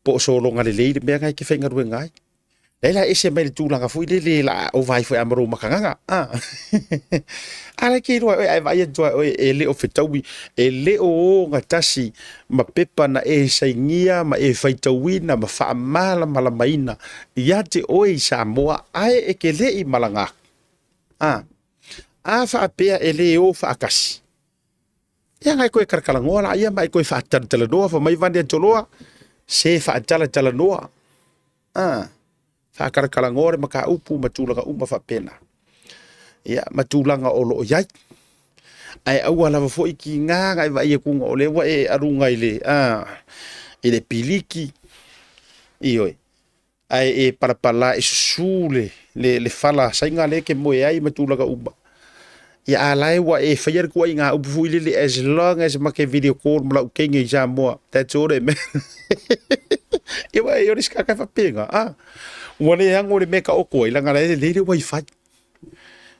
po o sologa lelei le mea na e te faigaluega ai. Leai la ese mai le tulaga foi lele la a ova ai foi a ma lou makagaga. A a la e te iloa e oe, a e vaai atu lava e oe e le o fetaui, e le o ogatasi ma pepa na e sainia ma e faitauina ma faamalamalamaina ia te oe i Samoa ae e te le i malaga atu. A a faapea e le o faatasi, Ia na e toe talatalanoa laia ma e toe faatalatalanoa fai mai vane Toloa, se faatalatalanoa. Ah, faatalatalanoa le mataupu ma tulaga uma faapena. Ia, ma tulaga o lo o i ai. Ae aua lava foi tiga na e vaai atu o lea ua e aluga i le, ah, i le piliki. Ioe. Ae e palapala e susu le, le, le fala saina lea e te moe ai ma tulaga uma. Ia a la e ua e faia le tuuaiga upu foi lele as long as ma ke video call ma lau teine i Samoa, that's all that matters. Ia ua e o le isi tagata e faapena, a. Ua le ano le mea e taoto ai, leaga la e lelei le wifi.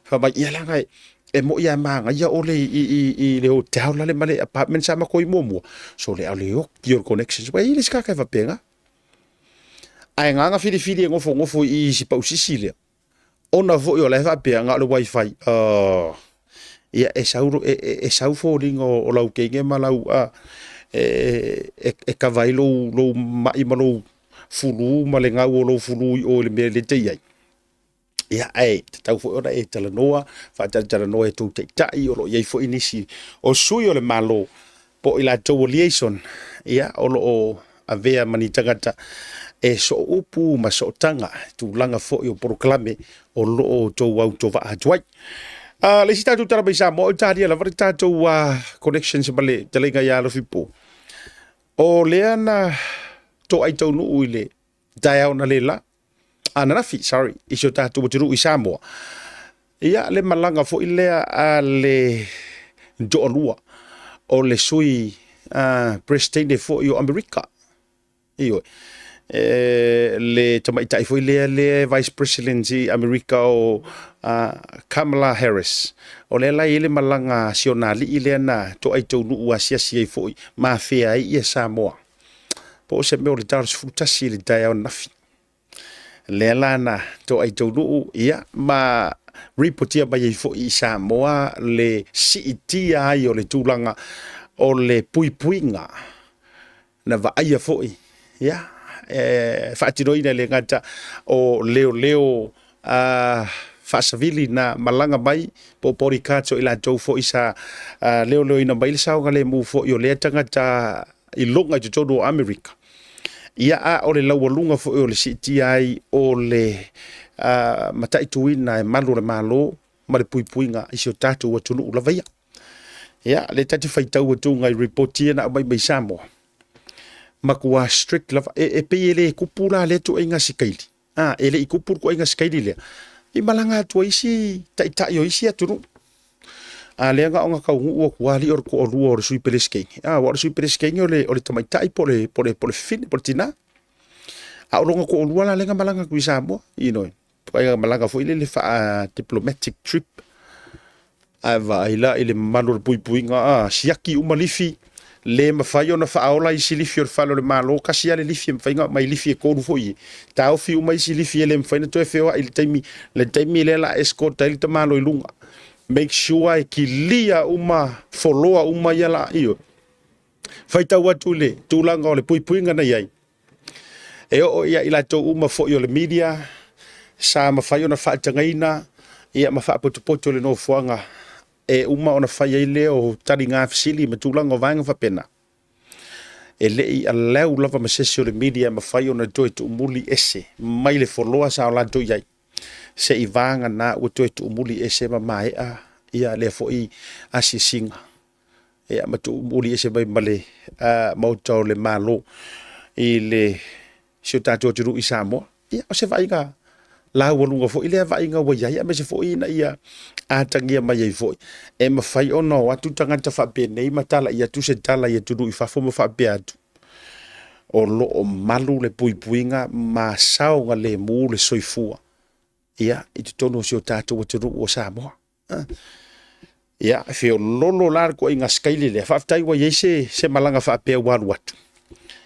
Fai mai, ia leaga e moi lava e manaia ole i le hotel lale ma le apartment sa matou i muamua, so le o le oti o le connection. Ua i ai le isi tagata e faapena. Ae na ona filifili e nofonofo i i si pausisi lea, ona foi o la e faapea na o le wifi, oh, ia e sau, e, e, e sau foliga o, o lau teine ma lau, a, e, e, e kava ai lou, lou mai ma lou fulu ma le gau o lou fulu i o i le mea lea e te i ai. Ia, ae tatau foi ona e talanoa, faatalatalanoa e tou taitai, o lo o i ai foi nisi o sui o le Malo po o i latou o liaison, ia, o lo o avea ma ni tagata e sooupu ma sootaga i tulaga foi o polokalame o lo o outou autovaa atu ai. Uh, le isi tatou tala mai Samoa, o talia lava le tatou uh, connections ma le taleiga ia Alofipo. O lea na toai taunuu i le taeao na le la, ananafi, sorry, i si o tatou atunuu i Samoa. Ia, le malaga foi lea a le toalua o le sui uh, Presidente foi o Amerika. Ioe. E, le tamaitai foi lea le Vice President i Amerika o Kamala Harris. O lea la e i ai le malaga a si ona alii lea na toai taunuu asiasi ai foi ma afea ai ia Samoa. Po o se mea o le ta o le 11 i le taeao ananafi. Lea la na toai taunuu ia ma ripotia mai ai foi i Samoa le siitia ai o le tulaga o le puipuiga na vaaia foi ia e faatinoina e le gata o leoleo faasavili na malaga mai po o bodyguards o i latou foi sa leoleoina mai le saogalemu foi o lea tagata iloga i totonu o Amerika. Ia a o le laualuga foi o le siitia ai o le mataituina e malu o le Malo ma le puipuiga i si o tatou atunuu lava ia. Ia, lea ta te faitau atu i report ia na aumai mai Samoa, matua strict lava. E pei e le tupu la lea tuuaiga sikaili. A, e le i tupu le tuuaiga sikaili lea, i malaga atu ai isi taitai o isi atunuu. A lea na ona taunuu atu lava alii o le toalua o le Sui Peresetene. A, aua o le Sui Peresetene o le tamaitai po o le, po o le, po o le fafine, po o le tina. A o lona toalua la lea na malaga atu i Samoa, you know, Ituaiga malaga foi lele faa-diplomatic trip. Ae vaai la i le mamalu o le puipuiga, a, siaki uma lifi, le mafai ona faaola isi lifi o le fale o le Malo, tasi lava le lifi e mafai ona aumai lifi e tolu foi ia, taofi uma isi lifi e le mafai ona toe feoai i le taimi, le taimi lea o le a escort ai le tamaloa i luga. Make sure e kilia uma foloa uma ia la, ioe. Faitau atu i le tulaga o le puipuiga na i ai, E oo ia i latou uma foi o le media sa mafai ona faatagaina ia ma faapotopoto le nofoaga e uma ona fai ai lea o taliga fesili ma tulaga o vaega faapena. E le i allow lava ma se isi o le media e mafai ona toe tuumuli ese mai le foloa sa o latou i ai se i vagana ua toe tuumuli ese ma maea ia lea foi asiasiga. Ia, ma tuumuli ese mai ma le Maota o le Malo i le si o tatou atunuu i Samoa. Ia, o se vaaiga laualuga foi lea vaaiga ua i ai, aemaise foi ina ia atagia mai ai foi e mafai ona o atu tagata faapenei ma talai atu se tala i atunuu i fafo ma faapea atu, o lo o malu le puipuiga ma saogalemu le soifua ia i totonu o si o tatou atunuu o Samoa. Ia, e feololo la le ituaiga sikaili lea. Faafetai ua i ai se, se malaga faapea ua alu atu.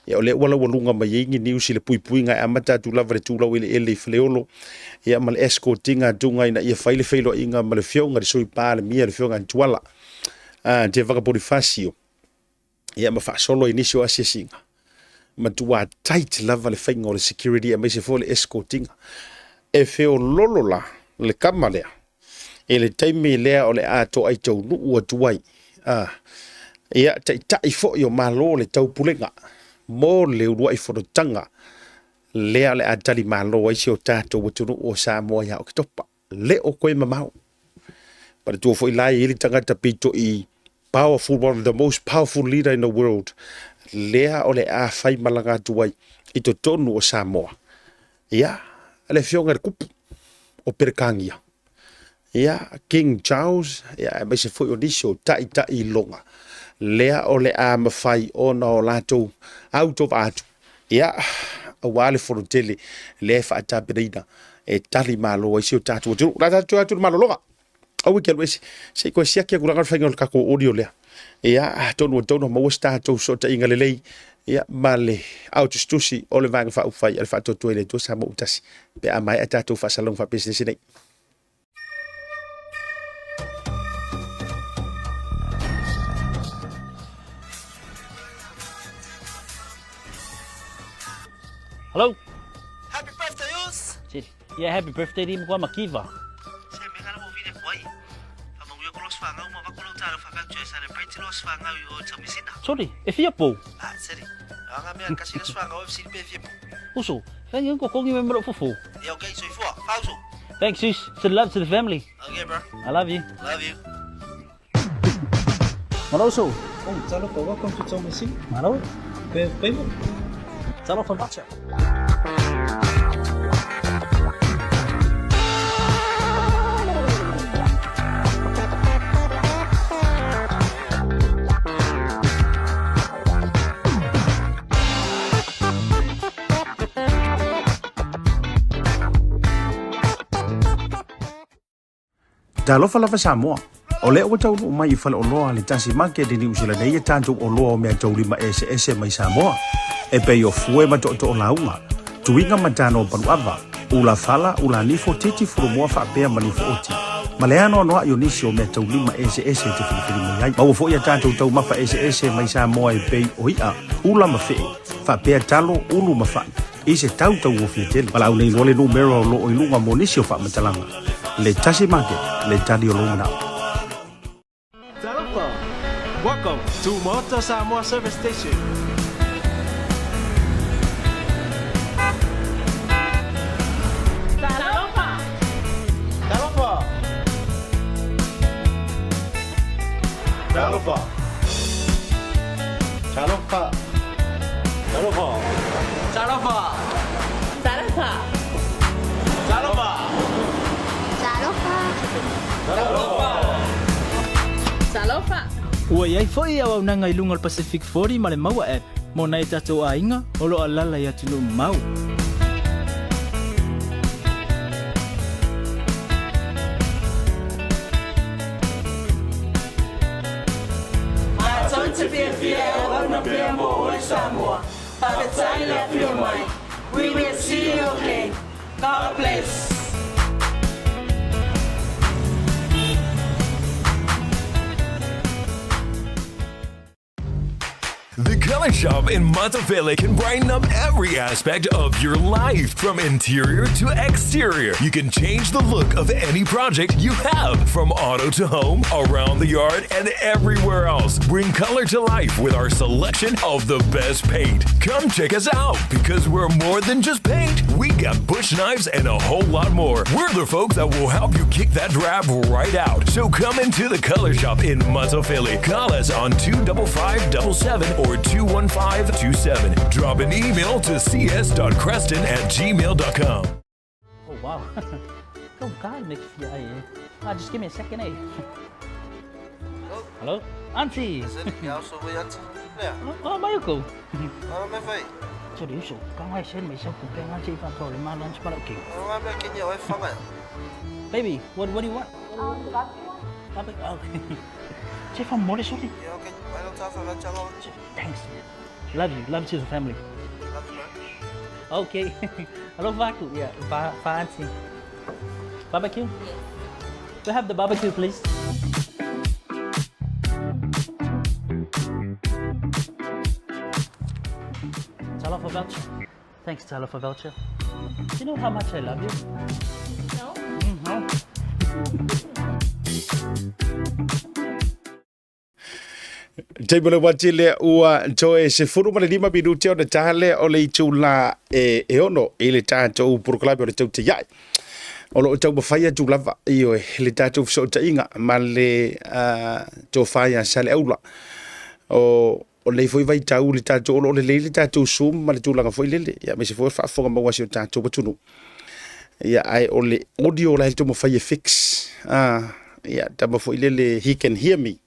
Ia, o lea ua laualuga mai ai ni news i le puipuiga e amata atu lava i le tulau eleele i Faleolo, ia ma le escortiga atuga ina ia fai le feiloaiga ma le afioga i le Sui Palemia, le afioga ia Tuala, Tevaga Ponifasio. ia ma faasolo i nisi o asiasiga, matua tight lava le faiga o le security aemaise foi le escortiga. E feololo la le kama lea i le taimi lea o le a toai taunuu atu ai a ia taitai foi o Malo o le Taupulega mo le uluai fonotaga lea o le a tali malo ai si o tatou atunuu o Samoa ia Oketopa. Le o toe mamao. Manatua foi la e i ai le tagata pito i powerful, one of the most powerful leader in the world, lea o le a fai malaga atu ai i totonu o Samoa. Ia, le afioga i le kupu o Peretania. Ia, King Charles, ia, aemaise foi o nisi o taitai iloga, lea o le a mafai ona o latou autovaa atu. Ia, aua le fonotele lea e faatapenaina e tali malo ai si o tatou atunuu. O le a tatou toe atu i le malologa. Aua e te alu ese, se i toe siaki atu leaga le faiga o le tatou audio lea. Ia, atonu ua tatau ona maua se tatou fesootaiga lelei ia, ma le aotusitusi o le Vaega Faaupufai a le Faatuatua i le Atua Samoa ua tasi pe a maea tatou faasalalauga faapisinisi nei. Hello. Happy birthday, Us! Yeah, happy birthday di mkwa makiva. Se me ngana mo vile kwa i. Fa mangu yo kolos fa ngau ma va kolo talo fa ka tue celebrate los fa ngau i o tamisina. Sorry, e fia pou. Ah, seri. Anga mea kasi los fa ngau e fsili pe fia pou. Uso, thank you ko kongi me mro fufu. Yeah, okay, soifua. Fauso. Thanks, sis. Send love to the family. Okay, bro. I love you. Love you. Malo uso. Oh, talofa, welcome to Tomasina. Malo. Pe payment. Talofa macha. Talofa lava Samoa. O lea ua taunuu mai i faleoloa a le Tasi Market i Niu Sila nei a tatou oloa o meataulima eseese mai Samoa, e pei o fue ma tootoo lauga, tuiga ma tanoa paluava, ula fala, ula nifo, titi fulumoa faapea ma nifo oti, ma le anoanoai o nisi o meataulima eseese e te filifili mai ai. Maua foi a tatou taumafa eseese mai Samoa e pei o i'a, ula ma fe'e, faapea talo, ulu ma fa'i, i se tau tauofie tele. Valaau nei loa le numera o lo o i luga mo nisi o faamatalaga. Le Tasi Market, le tali o lou manao. Talofa! Welcome to Maota Samoa Service Station. Talofa! Talofa! Talofa! Talofa! Talofa! Talofa! Talofa! Talofa! Talofa! Talofa! Ua i ai foi auaunaga i luga o le Pacific 40 ma le Maua app mo nai o tatou aiga o lo o alaala i atunuu mamao. Matou te fiafia e auauna pea mo oe Samoa. Faafetai le afio mai. We will see you again. God bless. The Color Shop in Matafele can brighten up every aspect of your life, from interior to exterior. You can change the look of any project you have, from auto to home, around the yard, and everywhere else. Bring color to life with our selection of the best paint. Come check us out because we're more than just paint. We got bush knives and a whole lot more. We're the folks that will help you kick that drab right out. So come into the Color Shop in Matafele. Call us on 25577 or 21527. Drop an email to cs.creston@gmail.com. Oh, wow. Go God, make fia ai eh. Ah, just give me a second, eh. Hello? Auntie! Oh, mai ko. 这里手刚开始没收不变，俺这一般做的嘛，乱七八糟给。Baby, what do you want? Barbecue. Okay. 这份没得说的。Thanks. Love you. Love to the family. Okay. Hello, Vaku. Yeah, Va Va auntie. Barbecue? Yes. We have the barbecue, please. Talofa voucher. Thanks, Talofa voucher. Do you know how much I love you? No? No. Taimi o le uati lea ua toe 15 minute ona ta lea o le itula e 6 i le tatou polokalame o le tautiai. O lo o taumafai atu lava, ioe, le tatou fesootaiga ma le tofa ia Saleaula. O o lenei foi vaitau le tatou, o lo o lelei le tatou Zoom ma le tulaga foi lele, ia aemaise foi o le faafofoga maua a si o tatou atunuu. Ia, ae o le audio la e taumafai e fix. Ia, tama foi lele, he can hear me.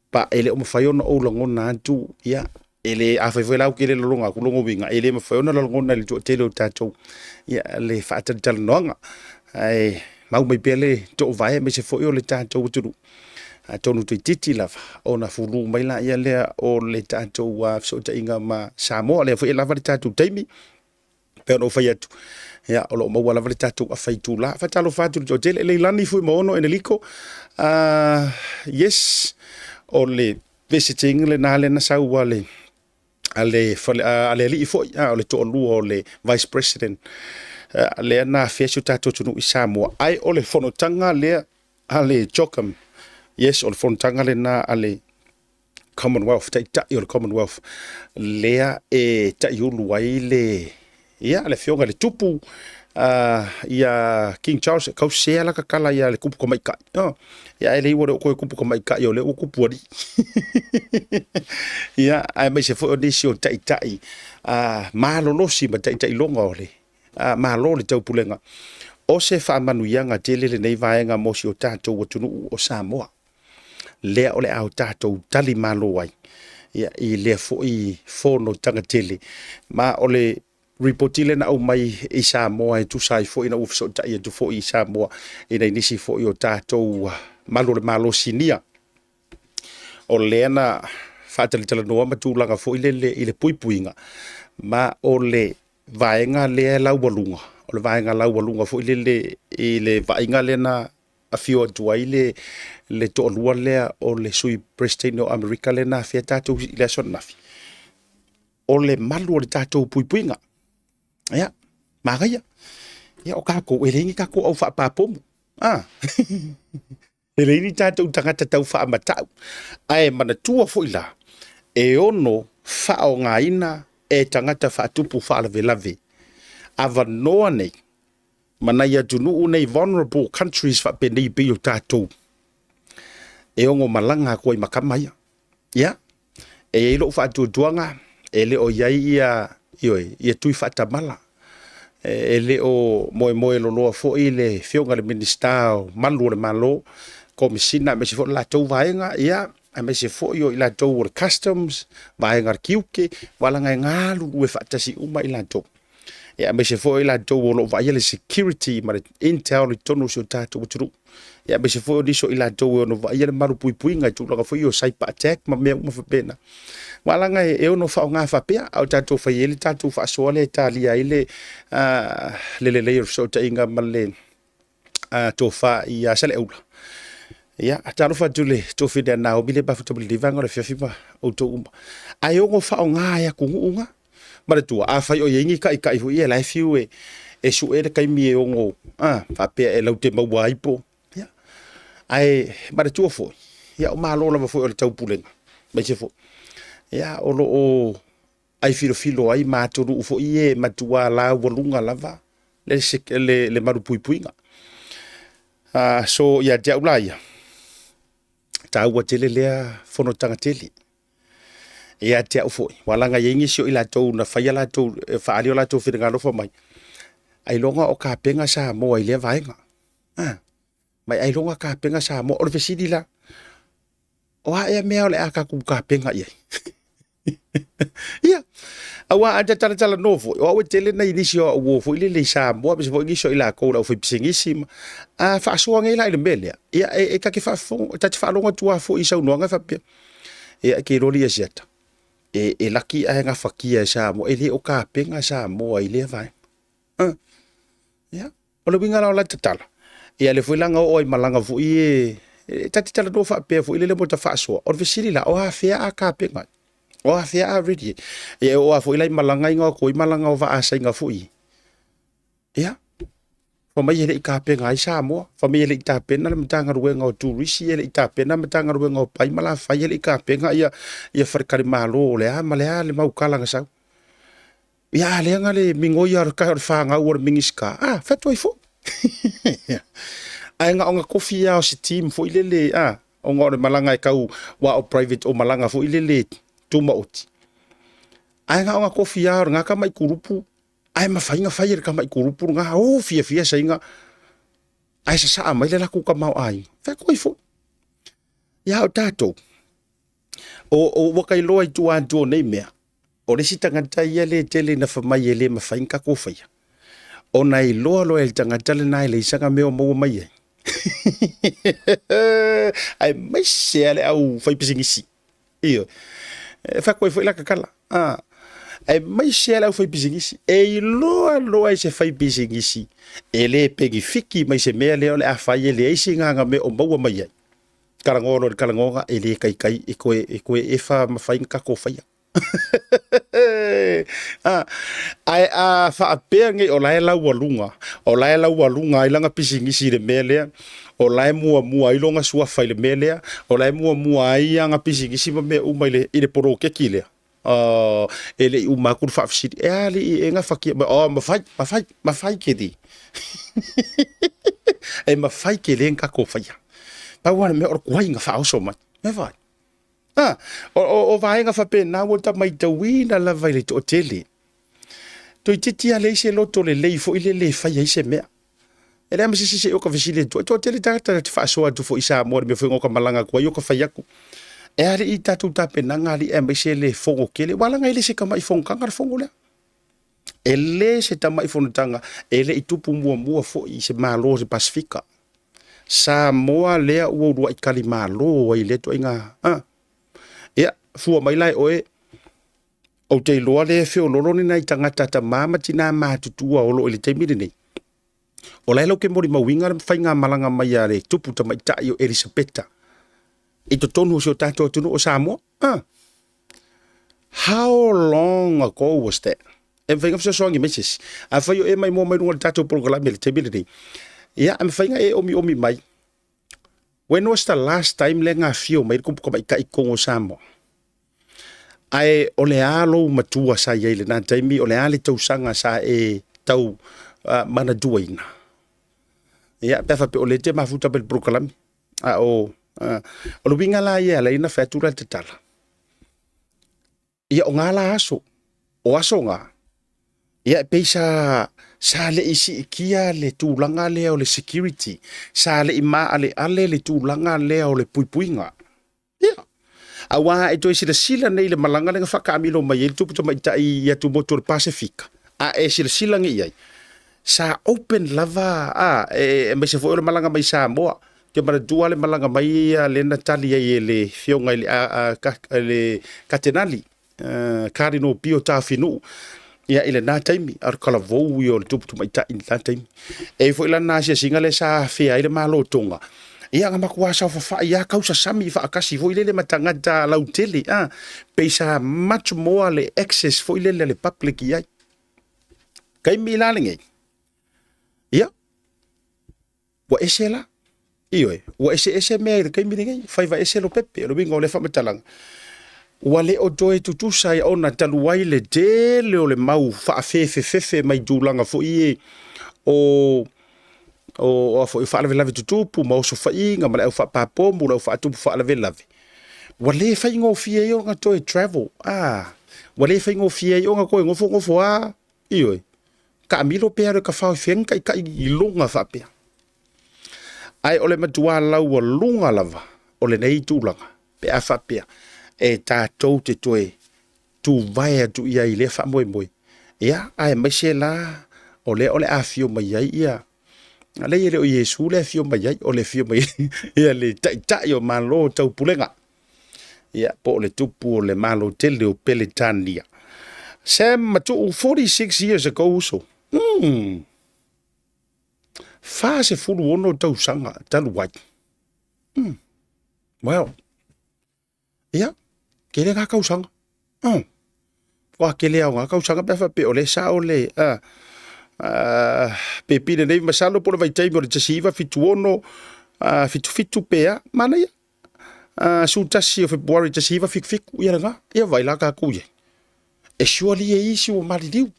Pa e le o mafai ona ou lagona atu, ia, e le, afai foi la ou ke le lologa atu logo uiga, e le mafai ona lagona i le toatele o tatou, ia, le faatalatalanoaga. Ae mau mai pea le toovae aemaise foi o le tatou atunuu. Atonu toeitiiti lava ona fulu mai laia lea o le tatou fesootaiga ma Samoa. O lea foi e lava le tatou taimi, pei ona ou fai atu, ia, o lo o maua lava le tatou afa itula. Faatalofa atu i le toatele, Leilani Fuimaono Eneliko, yes, o le visiting lena lea na sau a le a le fale a le alii foi, o le toalua o le vice president, lea na afea si o tatou atunuu i Samoa. Ai o le fonotaga lea a le CHOGM, yes, o le fonotaga lena a le Commonwealth, taitai o le Commonwealth, lea e taiulu ai le, ia, le afioga i le tupu, ia King Charles, kau sea la kakala ia le kupu tamaitai. Oh, ia e le iwa le o koe kupu tamaitai o le ua kupu alii. Ia, aemaise foi o nisi o taitai malolosi ma taitai loga o le Malo le taupulega. O se faamanuiaga tele lenei vaega mo si o tatou atunuu o Samoa. Lea o le a o tatou tali malo ai ia, i lea foi fonotaga tele. Ma o le Lipoti lea na aumai i Samoa e tusa ai foi ina ua fesootai atu foi i Samoa i nai nisi foi o tatou malu o le Malo Sinia. O lea na faatalatalanoa ma tulaga foi lele i le puipuiga, ma o le vaega lea e laualuga, o le vaega laualuga foi lele i le vaaiga lea na afio atu ai le toalua lea o le Sui Peresetene o Amerika lea na afea tatou i le aso ananafi, o le malu o le tatou puipuiga. Ia, manaia. Ia, o tatou, e leai ni tatou au faapapomu. Ah. e leai ni tatou tagata tau faamatau. Ae manatua foi la, e ono faaaogaina e tagata faatupu faalavelave avanoa nei ma nai atunuu nei vulnerable countries faapenei pei o tatou e ono malaga atu ai ma tama ia. Ia, e i ai lou faatuatuaga, e le o i ai ia, ioe, ia tui faatamala. E le o moemoe loloa foi le Afioga i le Minisita o Malu o le Malo, Komesina aemaise foi o le latou vaega, ia, aemaise foi o i latou o le Customs, vaega a le Tiute, aua leaga e galulue faatasi uma i latou. Ia, aemaise foi o i latou o lo o vaaia le security ma le intel i totonu o si o tatou atunuu. Ia, aemaise foi o nisi o i latou e ono vaaia le malupuipuiga i tulaga foi o cyber attack ma mea uma faapena. Aua leaga e ono faaaoga faapea, a o tatou fai ai le tatou faasoa lea e talia ai le, le lelei o le fesootaiga ma le tofa ia Saleaula. Ia, talofa atu i le tofi a Naomi le mafuta ma lenei vaega o le afiafi ma outou uma. Ae ono faaaoga e atunuu na. Manatua, afai o i ai ni taitai foi ia la e fiu e, e sue le taimi e ono a, faapea e laute maua ai po. Ia. Ae manatua foi, ia o Malo lava foi o le taupulega, aemaise foi. Ia, o lo o ai filofilo ai ma atunuu foi ia e matua laualuga lava le, le, le malupuipuiga. So ia te au la ia, taua tele lea fonotaga tele. Ia te au foi, ua laga i ai nisi o i latou na fai a latou, e faaali o latou finagalo fai mai, ailoga o tapena Samoa i lea vaega. Ah, mai ailoga tapena Samoa. O le fesili la, o a ea mea o le a tatou tapena i ai? Ia, aua a ta talatalanoa foi, o au e tele nai nisi o au uo foi lele i Samoa, aemaise foi nisi o i latou le aufaipisinisi ma, a faasoa nei la i le mea lea, ia e, e ta te faafofoga, ta te faalogo atu lava foi i saunoaga e faapea, ia e te iloa le Asiata, e, e laki ae gafatia e Samoa, e le o tapena Samoa i lea vaega. Uh, ia, O le uiga la o la tatala, ia lea foi la na oo ai malaga foi e, e ta te talanoa faapea foi lele mo ta faasoa. O le fesili la, o afea a tapena ai? O afea a ready ai? Ia e oo lava foi la i malaga ia na o atu ai malaga o vaa Saina foi. Ia, fai mai e le i tapena ai Samoa, fai mai e le i tapena le Matagaluega o Turisi, e le i tapena le Matagaluega o Pai ma Lafai, e le i tapena ia, ia faletalimalo o le a ma le a le mau tala na sau. Ia, a lea na le migoi a le fanau o le Minisita, a, fai atu ai foi. Ae na ona tofi lava o se team foi lele, a, ona o le malaga e tau, aua o private o malaga foi lele tumaoti. Ae na ona tofi lava o lena tamai kulupu, ae mafai ona fai e le tamai kulupu lena, o fiafia saina, ae sasaa mai le latou tamaoaiga. Fai atu ai foi. Ia, a o tatou, o, ua ta iloa i tua atu o nei mea, O le isi tagata ia le tele ina fai mai e le mafai ona tatou faia, ona e iloa loa e le tagata lena e leai sana mea o maua mai ai. Aemaise lava le au faipisinisi. Ioe. E fai atu ai foi la tatala. Ah. Aemaise lava le au faipisinisi. E iloa loa e se faipisinisi e le penifiki mai se mea lea o le a fai e leai sina mea o maua mai ai. Talanoa loa i le talanoaga e le taitai e toe, e toe efa mafai ona tatou faia. Ah, ae a faapea nei o la e laualuga, o la e laualuga ai lana pisinisi i le mea lea, o la e muamua ai lona suafa i le mea lea, o la e muamua ai ana pisinisi ma mea uma i le, i le poloketi lea. Oh, e le i uma atu le faafesili, e alii e gafatia mai, oh, mafai, mafai, mafai keli. E mafai tele ona tatou faia. Pau lava le mea o le tuai na faaoso mai. E fai. Ah, o, o, o vaega faapena ua ta maitauina lava i le toatele. Toeitiiti lava leai se loto lelei foi lele e fai ai se mea. E leai ma se isi se i o ka fesili atu ai. Toatele tagata na te faasoa atu foi i Samoa i le mea foi na o ka malaga atu ai o ka fai atu. E alii tatou tapenaga alii aemaise le fono tele. Aua leaga e le se tamai fonotaga le fono lea. E le se tamai fonotaga e le i tupu muamua foi i se Malo o se Pasefika. Samoa lea ua uluai talimalo ai i lea ituaiga. A. Ia, fua mai la e oe, ou te iloa lea e feololo ni nai tagata tama ma tina matutua o lo o i le taimi lenei. O la e latou te molimauina le faigamalaga mai a le tupu tamaitai o Elisapeta i totonu o si o tatou atunuu o Samoa. Ah. How long ago was that? E mafai ona fesoasoani mai se isi. Afai o e maimoa mai luga o le tatou polokalame i le taimi lenei, ia, e mafai ona e omiomi mai. When was the last time lea na afio mai le tupu tamaitai i totonu o Samoa? Ae o le a lou matua sa i ai i lena taimi, o le a le tausaga sa e tau manatuaina? Ia, pe a faapea o lea e te mafuta mai i le polokalame. A o, o le uiga la ia e ala ai ona fai atu la le tatala. Ia, o na la aso, o aso na, ia e pei sa, sa le i siitia le tulaga lea o le security, sa le i maaleale le tulaga lea o le puipuiga. Ia, aua e toe silasila nei i le malaga lea na faataamilo mai ai le tupu tamaitai i atumotu o le Pasefika, a e silasila nei i ai, sa open lava, a, e, aemaise foi o le malaga mai Samoa. Ou te manatua le malaga mai ia lea na tali ai e le Afioga i le, a, a, ka, le Katenali, Cardinal Pio Tafinuu, ia i lena taimi, a o le talavou ia o le tupu tamaitai i lena taimi. E i ai foi la lena asiasiga lea sa afea ai le Malo o Tonga, ia na matua saofafai lava tausasami faatasi foi lele ma tagata lautele, a, pei sa much more le access foi lele a le public i ai. Taimi la lenei, ia, Ua ese la. Ioe, ua eseese mea i le taimi lenei, faiva ese Lopepe. O le uiga o lea faamatalaga, ua le o toe tutusa ai ona talu ai le tele o le mau faafefefefe mai tulaga foi ie o o a foi faalavelave tutupu ma osofaiga ma le au faapapomu, le au faatupu faalavelave, ua le faigofie ai ona toe travel, a, ua le faigofie ai ona toe nofonofo lava. Ioe, taamilo pe alu e tafao i fea ni taitai i luga faapea. Ae o le matua laualuga lava o lenei tulaga pe a faapea e tatou te toe tuvae atu i ai i lea faamoemoe. Ia, aemaise la o lea o le a afio mai ai ia, leai e le o Iesu le afio mai ai, o le afio mai ia le Taitai o Malo o Taupulega. Ia, po o le tupu o le Malo tele o Peletania. Sam Matuu, 46 years ago uso. 46 tausaga talu ai. Well, ia, tele ngā tausaga. Ua tele au ngā tausaga pe a faapea o lea sao le, pepi lenei masalo po o le vaitaimi o le 1976, 77 pe a, manaia. 11 o Fepuari 1977, ia lena, ia vaai la tatou i ai. E surely e isi ua maliliu.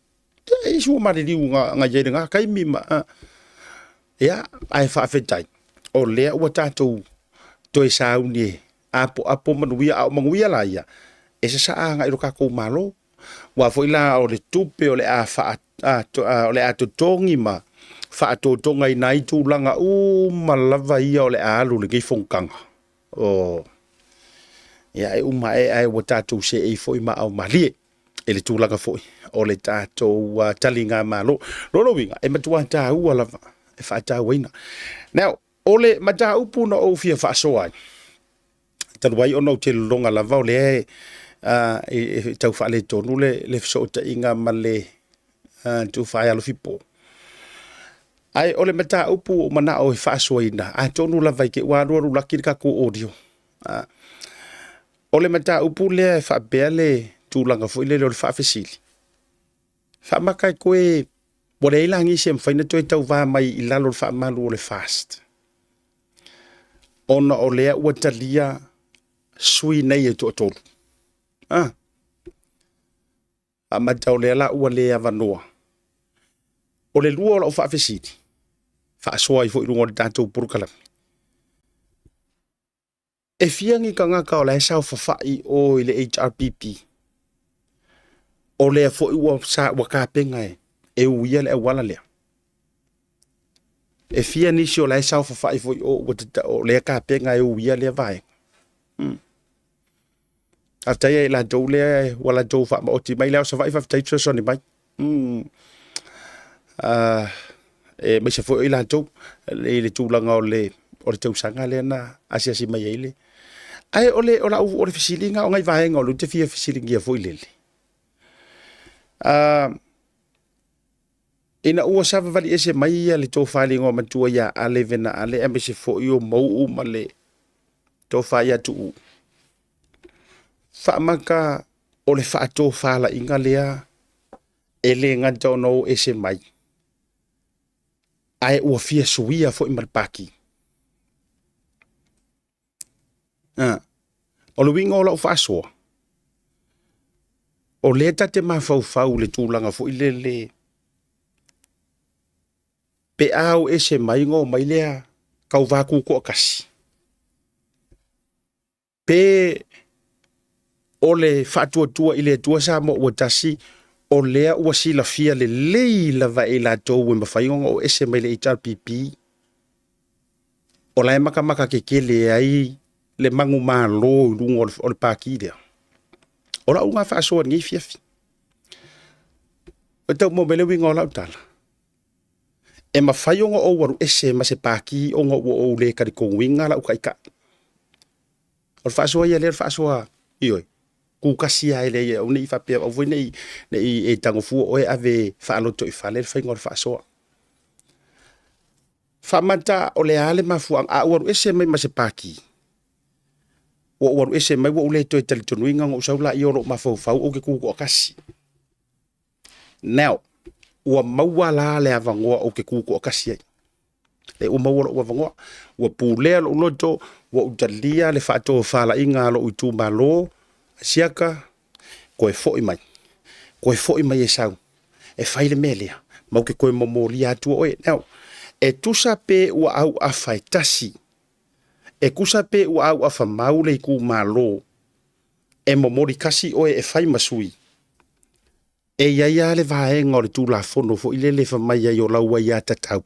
Ia, e isi ua maliliu nga, nga i ai lena taimi ma, ia, ae faafetai, o lea ua tatou toe sauni e apoapo manuia, a o manuia la ia, e sasaa agai i lo tatou Malo. Aua foi la o le tupe o le a faa, a, o le a totogi ma faatotogaina ai tulaga uma lava ia o le a alu i lenei fonotaga. O, ia e uma ae ae ua tatou seei foi ma ao malie i le tulaga foi o le tatou taligamalo. Lona uiga, e matua taua lava e faatauaina. Now, o le mataupu na ou fia faasoa ai, talu ai ona ou te lologa lava o lea e tau faaletonu le fesootaiga ma le Tufa e Alofipo. Ae o le mataupu ua ou manao e faasoaina, atonu lava i te i ua alualu laki le tatou audio. O le mataupu lea e faapea le tulaga foi lele o le faafesili. Faamata e toe, ua leai la nisi e mafai ona toe tauva mai i lalo o le faamalu o le FAST. Ona o lea ua talia sui nei e toatolu. Ah. Faamata o lea la ua le avanoa. O le lua o lau faafesili, faasoa ai foi i luga o le tatou polokalame. E fia ni tagata o la e saofafai i o i le HRPP? O lea foi ua, sa, ua tapena e, e uia le auala lea. E fia nisi o la e saofafai foi o, ua tata, o lea tapena e uia lea vaega. Faafetai ia i latou lea ua latou faamaoti mai le ao Savaii, faafetai fesoasoani mai. Aemaise foi o i latou i le tulaga o le o le tausaga lea na asiasi mai ai le. Ae o le o lau o le fesiliga o nai vaega o lea ou te fia fesiligia foi lele, ina ua savavali ese mai ia le tofa i le Igoamatua ia Ale Vena Ale aemaise foi o Mauu ma le tofa ia Tuuu, faamata o le faatofalaiga lea e le gata ona o ese mai, ae ua fia suia foi ma le Pati. O le uiga o lau faasoa, o lea ta te mafaufau i le tulaga foi lele pe a o ese mai ona omai lea tauva tutoatasi, pe o le faatuatua i le Atua Samoa ua tasi, o lea ua silafia lelei lava e i latou e mafai ona oo ese mai le HRPP, o la e matamata tetele ai le manumalo i luga o le Pati lea. O lau lena faasoa i lenei afiafi. E tau maua mai le uiga o lau tala? E mafai ona ou alu ese ma se Pati ona ua ou le talitonuina lau taitai. O le faasoa ia lea o le faasoa, ioe, tutasi lava e leai, aua ne i faapea, aua foi ne i e tago fua oe ave faalotoifale le faiga o le faasoa. Faamata o le a le mafuaaga, a ou alu ese mai ma se Pati, ua ou alu ese mai ua ou le toe talitonuina ona ou sau lea o lou mafaufau ou te tutoatasi. Now, ua maua la le avanoa ou te tutoatasi ai. Lea ua maua lou avanoa, ua pulea lou loto, ua ou talia le faatofalaiga a lou itumalo, Asiata, toe foi mai, toe foi mai e sau, e fai le mea lea, ma ou te toe momolia atua oe. Now, e tusa pe ua auafa e tasi, e tusa pe ua auafa mau le itumalo, e momoli kasi oe e fai ma sui, e i ai lava le vaega o le Tulafono foi lele e fai mai ai o lau aiatatau,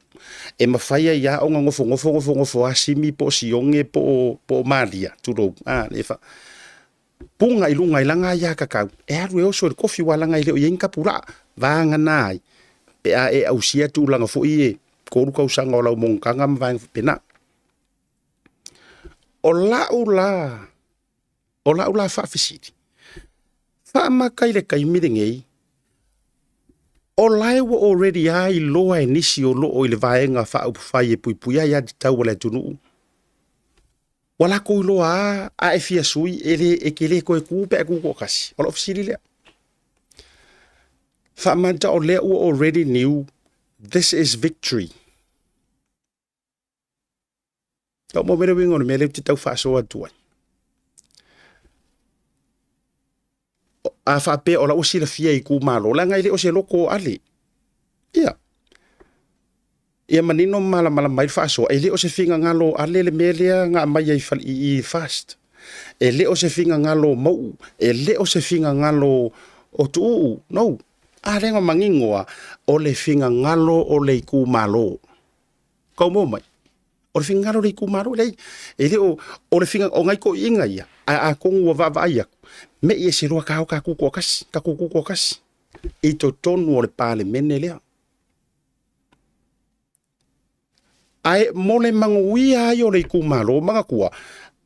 e mafai ai lava ona nofonofo nofonofo lava Simi po o Sioge po o Malia, tulou, a, e fa... puna i luga i lana aiatatau, e alu e oso i le kofi, aua leaga e le o i ai ni tapulaa, vagana ai, pe a e ausia tulaga foi ia e 3 tausaga o lau monotaga ma vaega faapena. O lau la, o lau la faafesili, faamata i le taimi lenei, o la e ua already lava iloa e nisi o lo o i le Vaega Faaupufai e Puipuia Aiatatau a le Atunuu, ua latou iloa lava a e fia sui, e le, e te le toe tu pe a e tu toatasi. O lau fesili lea. Faamata o lea ua already knew this is victory. Tau maua mai le uiga o le mea lea ou te tau faasoa atu ai. A faapea o la ua silafia e itumalo, leaga e le o se loko o Ale. Ia. Ia manino ma malamalama ai le faasoa, e le o se finagalo o Ale le mea lea na aumai ai i FAST. E le o se finagalo o Mauu, e le o se finagalo o Tuuu, no. A lea na manino lava, o le finagalo o le itumalo. Tau maua mai? O le finagalo o le itumalo, leai, e le o, o le finagalo, o nai toeaiina ia, ae atonu ua vaavaai atu, me i ese loa ta o ta tutoatasi, tatou tutoatasi i totonu o le Palemene lea. Ae mo le manuia ai o le itumalo, manatua,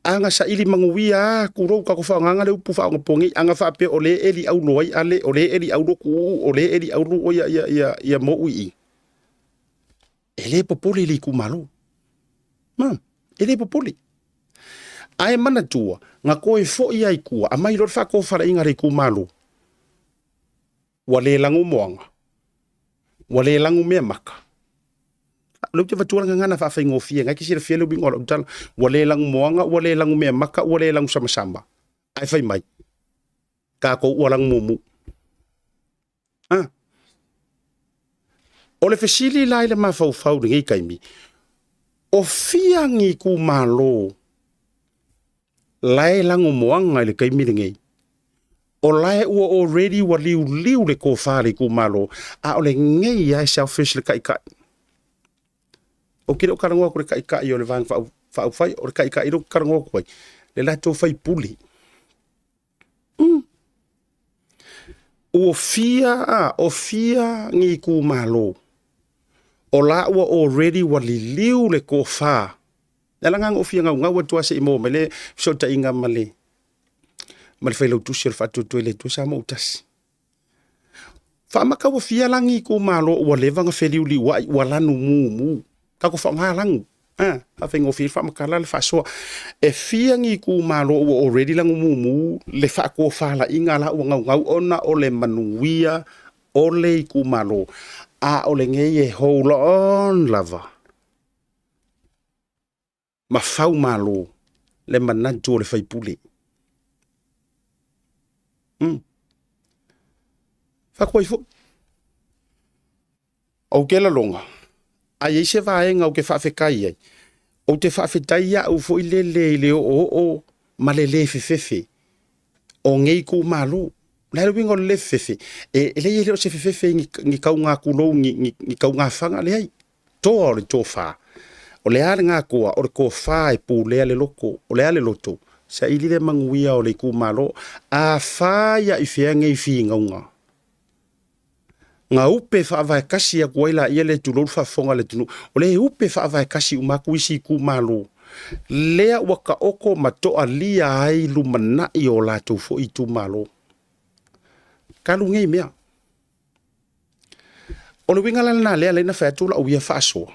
a na saili manuia lava, tulou, tatou faaaogaina le upu faaonaponei, a na faapea o lea e eli aulo ai Ale, o lea e eli aulo Tuuu, o lea e eli aulo ia Mauu i i, e le popole i le itumalo. Ma, e le popole. Ae manatua, na toe foi ai tua, aumai loa le faatofalaiga a le itumalo, ua le lagu moana, ua le lagu mea maka. O lea ou te avatua le gagana faafaigofie, na e te silafia le uiga o lau tala. Ua le lagu moana, ua le lagu mea maka, ua le lagu samasama. Ae fai mai, tatou ua lagu mumu. Ha? O le fesili la i le mafaufau i lenei taimi, o fia ni itumalo la e lagomoaga i le taimi lenei? O la e ua already ua liuliu le tofa a le itumalo, a o lenei lava e selfish le taitai. Ou te le o talanoa atu i le taitai o le Vaega Faaupufai, o le taitai lea ou te talanoa atu ai, le latou faipule. Ua fia a, o fia ni itumalo o la ua already ua liliu le tofa. Le ala lena na ou fia naunau atu lava se i maua mai le fesootaiga ma le ma le Failautusi o le Faatuatua i le Atua Samoa ua tasi. Faamata ua fia la ni itumalo ua leva ona feliuliuai ua lanu mumu. Tatou faaaoga lanu, a, faafaigofie ai le faamatala le faasoa. E fia ni itumalo ua already lanu mumu le faatofalaiga la ua naunau ona o le manuia o le itumalo, a o lenei e hold on lava ma faumalo le manatu o le faipule. Fatu ai foi. Ou te lalona, a i ai se vaega ou te faafetai ai, ou te faafetai au foi lele i le oooo ma le lē fefefe o nei itumalo. O le a le uiga o le lē fefefe? E leai e le o se fefefe i ni tauga tulou ni taugafaga, leai. Toa o le tofa. O le a lena toa? O le tofa e pulea le loto. O le a le loto? Saili le manuia o le itumalo. Afai a i fea nei finauga? Na upe faavae kasi atu ai laia le tulou le faafofoga a le atunuu. O lea e upe faavae kasi uma atu isi itumalo. Lea ua taoto ma toalia ai lumanai o latou foi itumalo. Talu nei mea. O le uiga la lena lea la na fai atu lau ia faasoa.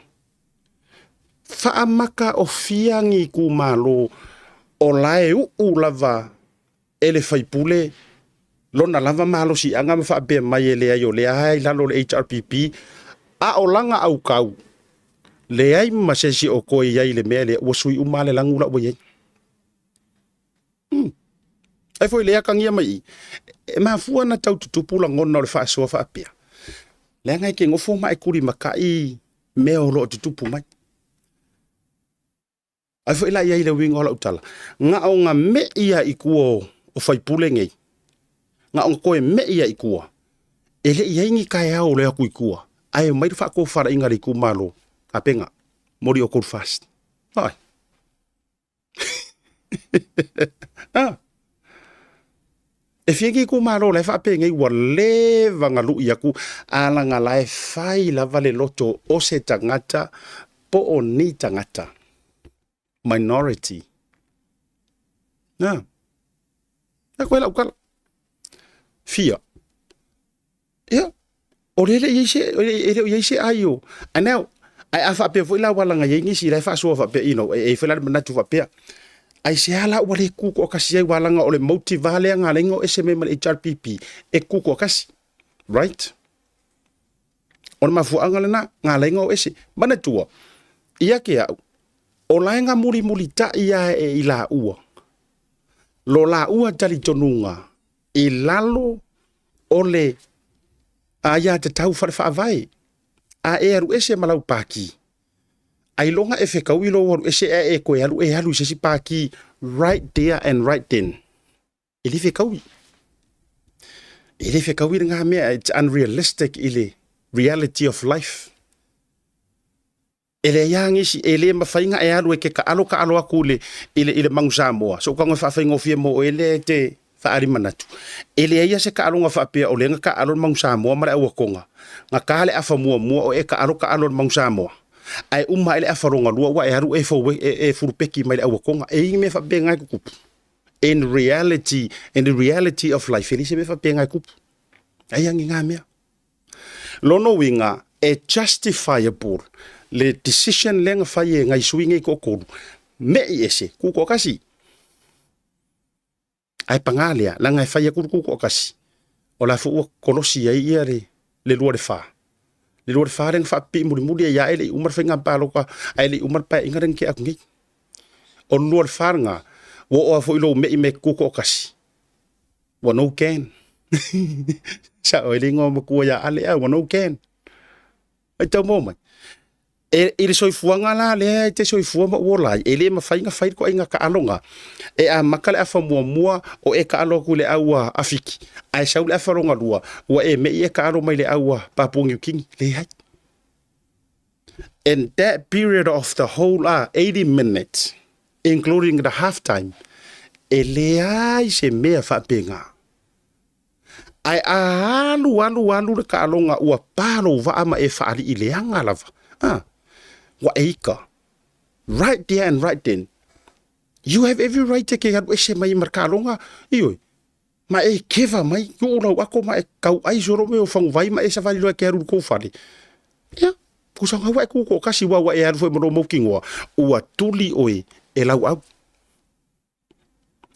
Faamata o fia ni itumalo o la e uu lava e le faipule lona lava malosiaga ma faapea mai e leai o lea lava e i lalo o le HRPP, a o lana autau, leai ma se isi o toe i ai i le mea lea, ua sui uma lava le lanu la ua i ai. Ai foi le atagia mai i, e mafua ona tau tutupu lagona o le faasoa faapea, leaga e te nofo ma e tulimatai mea o lo o tutupu mai. Ai foi la i ai le uiga o lau tala, na ona me'i lava i tua o faipule nei, na ona toe me'i lava i tua, e le i i ai ni taeao o le atu i tua, ae omai le faatofalaiga a le itumalo, tapena, moli outou le FAST. Ai. Ah. E fia ni itumalo la e faapenei ua leva ona lui atu a laga la e fai lava le loto o se tagata po o ni tagata. Minority. Na. E koe lau tala. Fia. Ia, o lea e le i ai se, e le o i ai se ai o. And now, ae a faapea foi la ua laga i ai nisi la e faasoa faapea, you know, e i ai foi la le manatu faapea, aisea la ua le tu toatasi ai, ua laga o le motive lava lea na ala ai ona o ese mai ma le HRPP, e tu toatasi. Right? O le mafuaaga lena na ala ai ona o ese. Manatua, ia te au, o la e na mulimulitai lava e i laua, lo laua talitonuga i lalo o le aiatatau fale-faavae, a e alu ese ma lau pāki, ailoga e fetaui lou alu ese ae e toe alu e alu i se isi pāki right there and right then. E le fetaui. E le fetaui lena mea, it's unrealistic i le reality of life. E leai lava nisi, e le mafai ona e alu e te taalo taalo atu i le, i le, i le Manu Samoa. So tago e faafaigofie mo oe lea e te faaali manatu. E leai lava se taaloga faapea o lea na taalo le Manu Samoa ma le Auatoga. Na ta le afa muamua o e taalo taalo i le Manu Samoa. Ae uma ae le afa lona lua ua e alu e fou e, e fulupeki mai le Auatoga. E i ai ni mea faapena e tutupu. In reality, in the reality of life, e leai se mea faapena e tupu. Ai lava ni na mea. Lona uiga, e justifiable le decision lea na fai e nai sui nei toatolu, me'i ese, ku toatasi. Ae paga lea, leaga e fai atu le ku toatasi, o la foi ua kolosi ai ia le, le lua le fa. Le lua le fa lea na faapipii mulimuli ai lava e le i uma le faiga palota, ae le i uma le paeaiga lea na tea atu nei. O le lua le fa lena, ua oo lava foi i lou me'i mai ku toatasi, Ua no can. Sao ai le igoa matua ia Ale, a ua no can. Ai tau maua mai. E, i le soifuaga la lea e te soifua ma ua ola ai, e le mafai ona fai le toaiga taaloga. E amata le afa muamua o e taalo atu i le au a Fiti, ae sau le afa lona lua, ua e me'i e taalo mai le au a Papua Niu Kini. Leai. In that period of the whole 80 minutes, including the half time, e leai se mea faapena. Ae a alu alu alu le taaloga ua pa lou vaa ma e faalii leaga lava, a, ua e ika. Right there and right then, you have every right e ke alu ese mai ma le taaloga, ioe, ma e keva mai, uu lau ato ma e tauai solo mea o faguvai ma e savali loa e te alu i le tou fale. Ia, tusa ona ua e tutoatasi aua ua e alu foi ma lou mautinoa, ua tuli oe e lauau.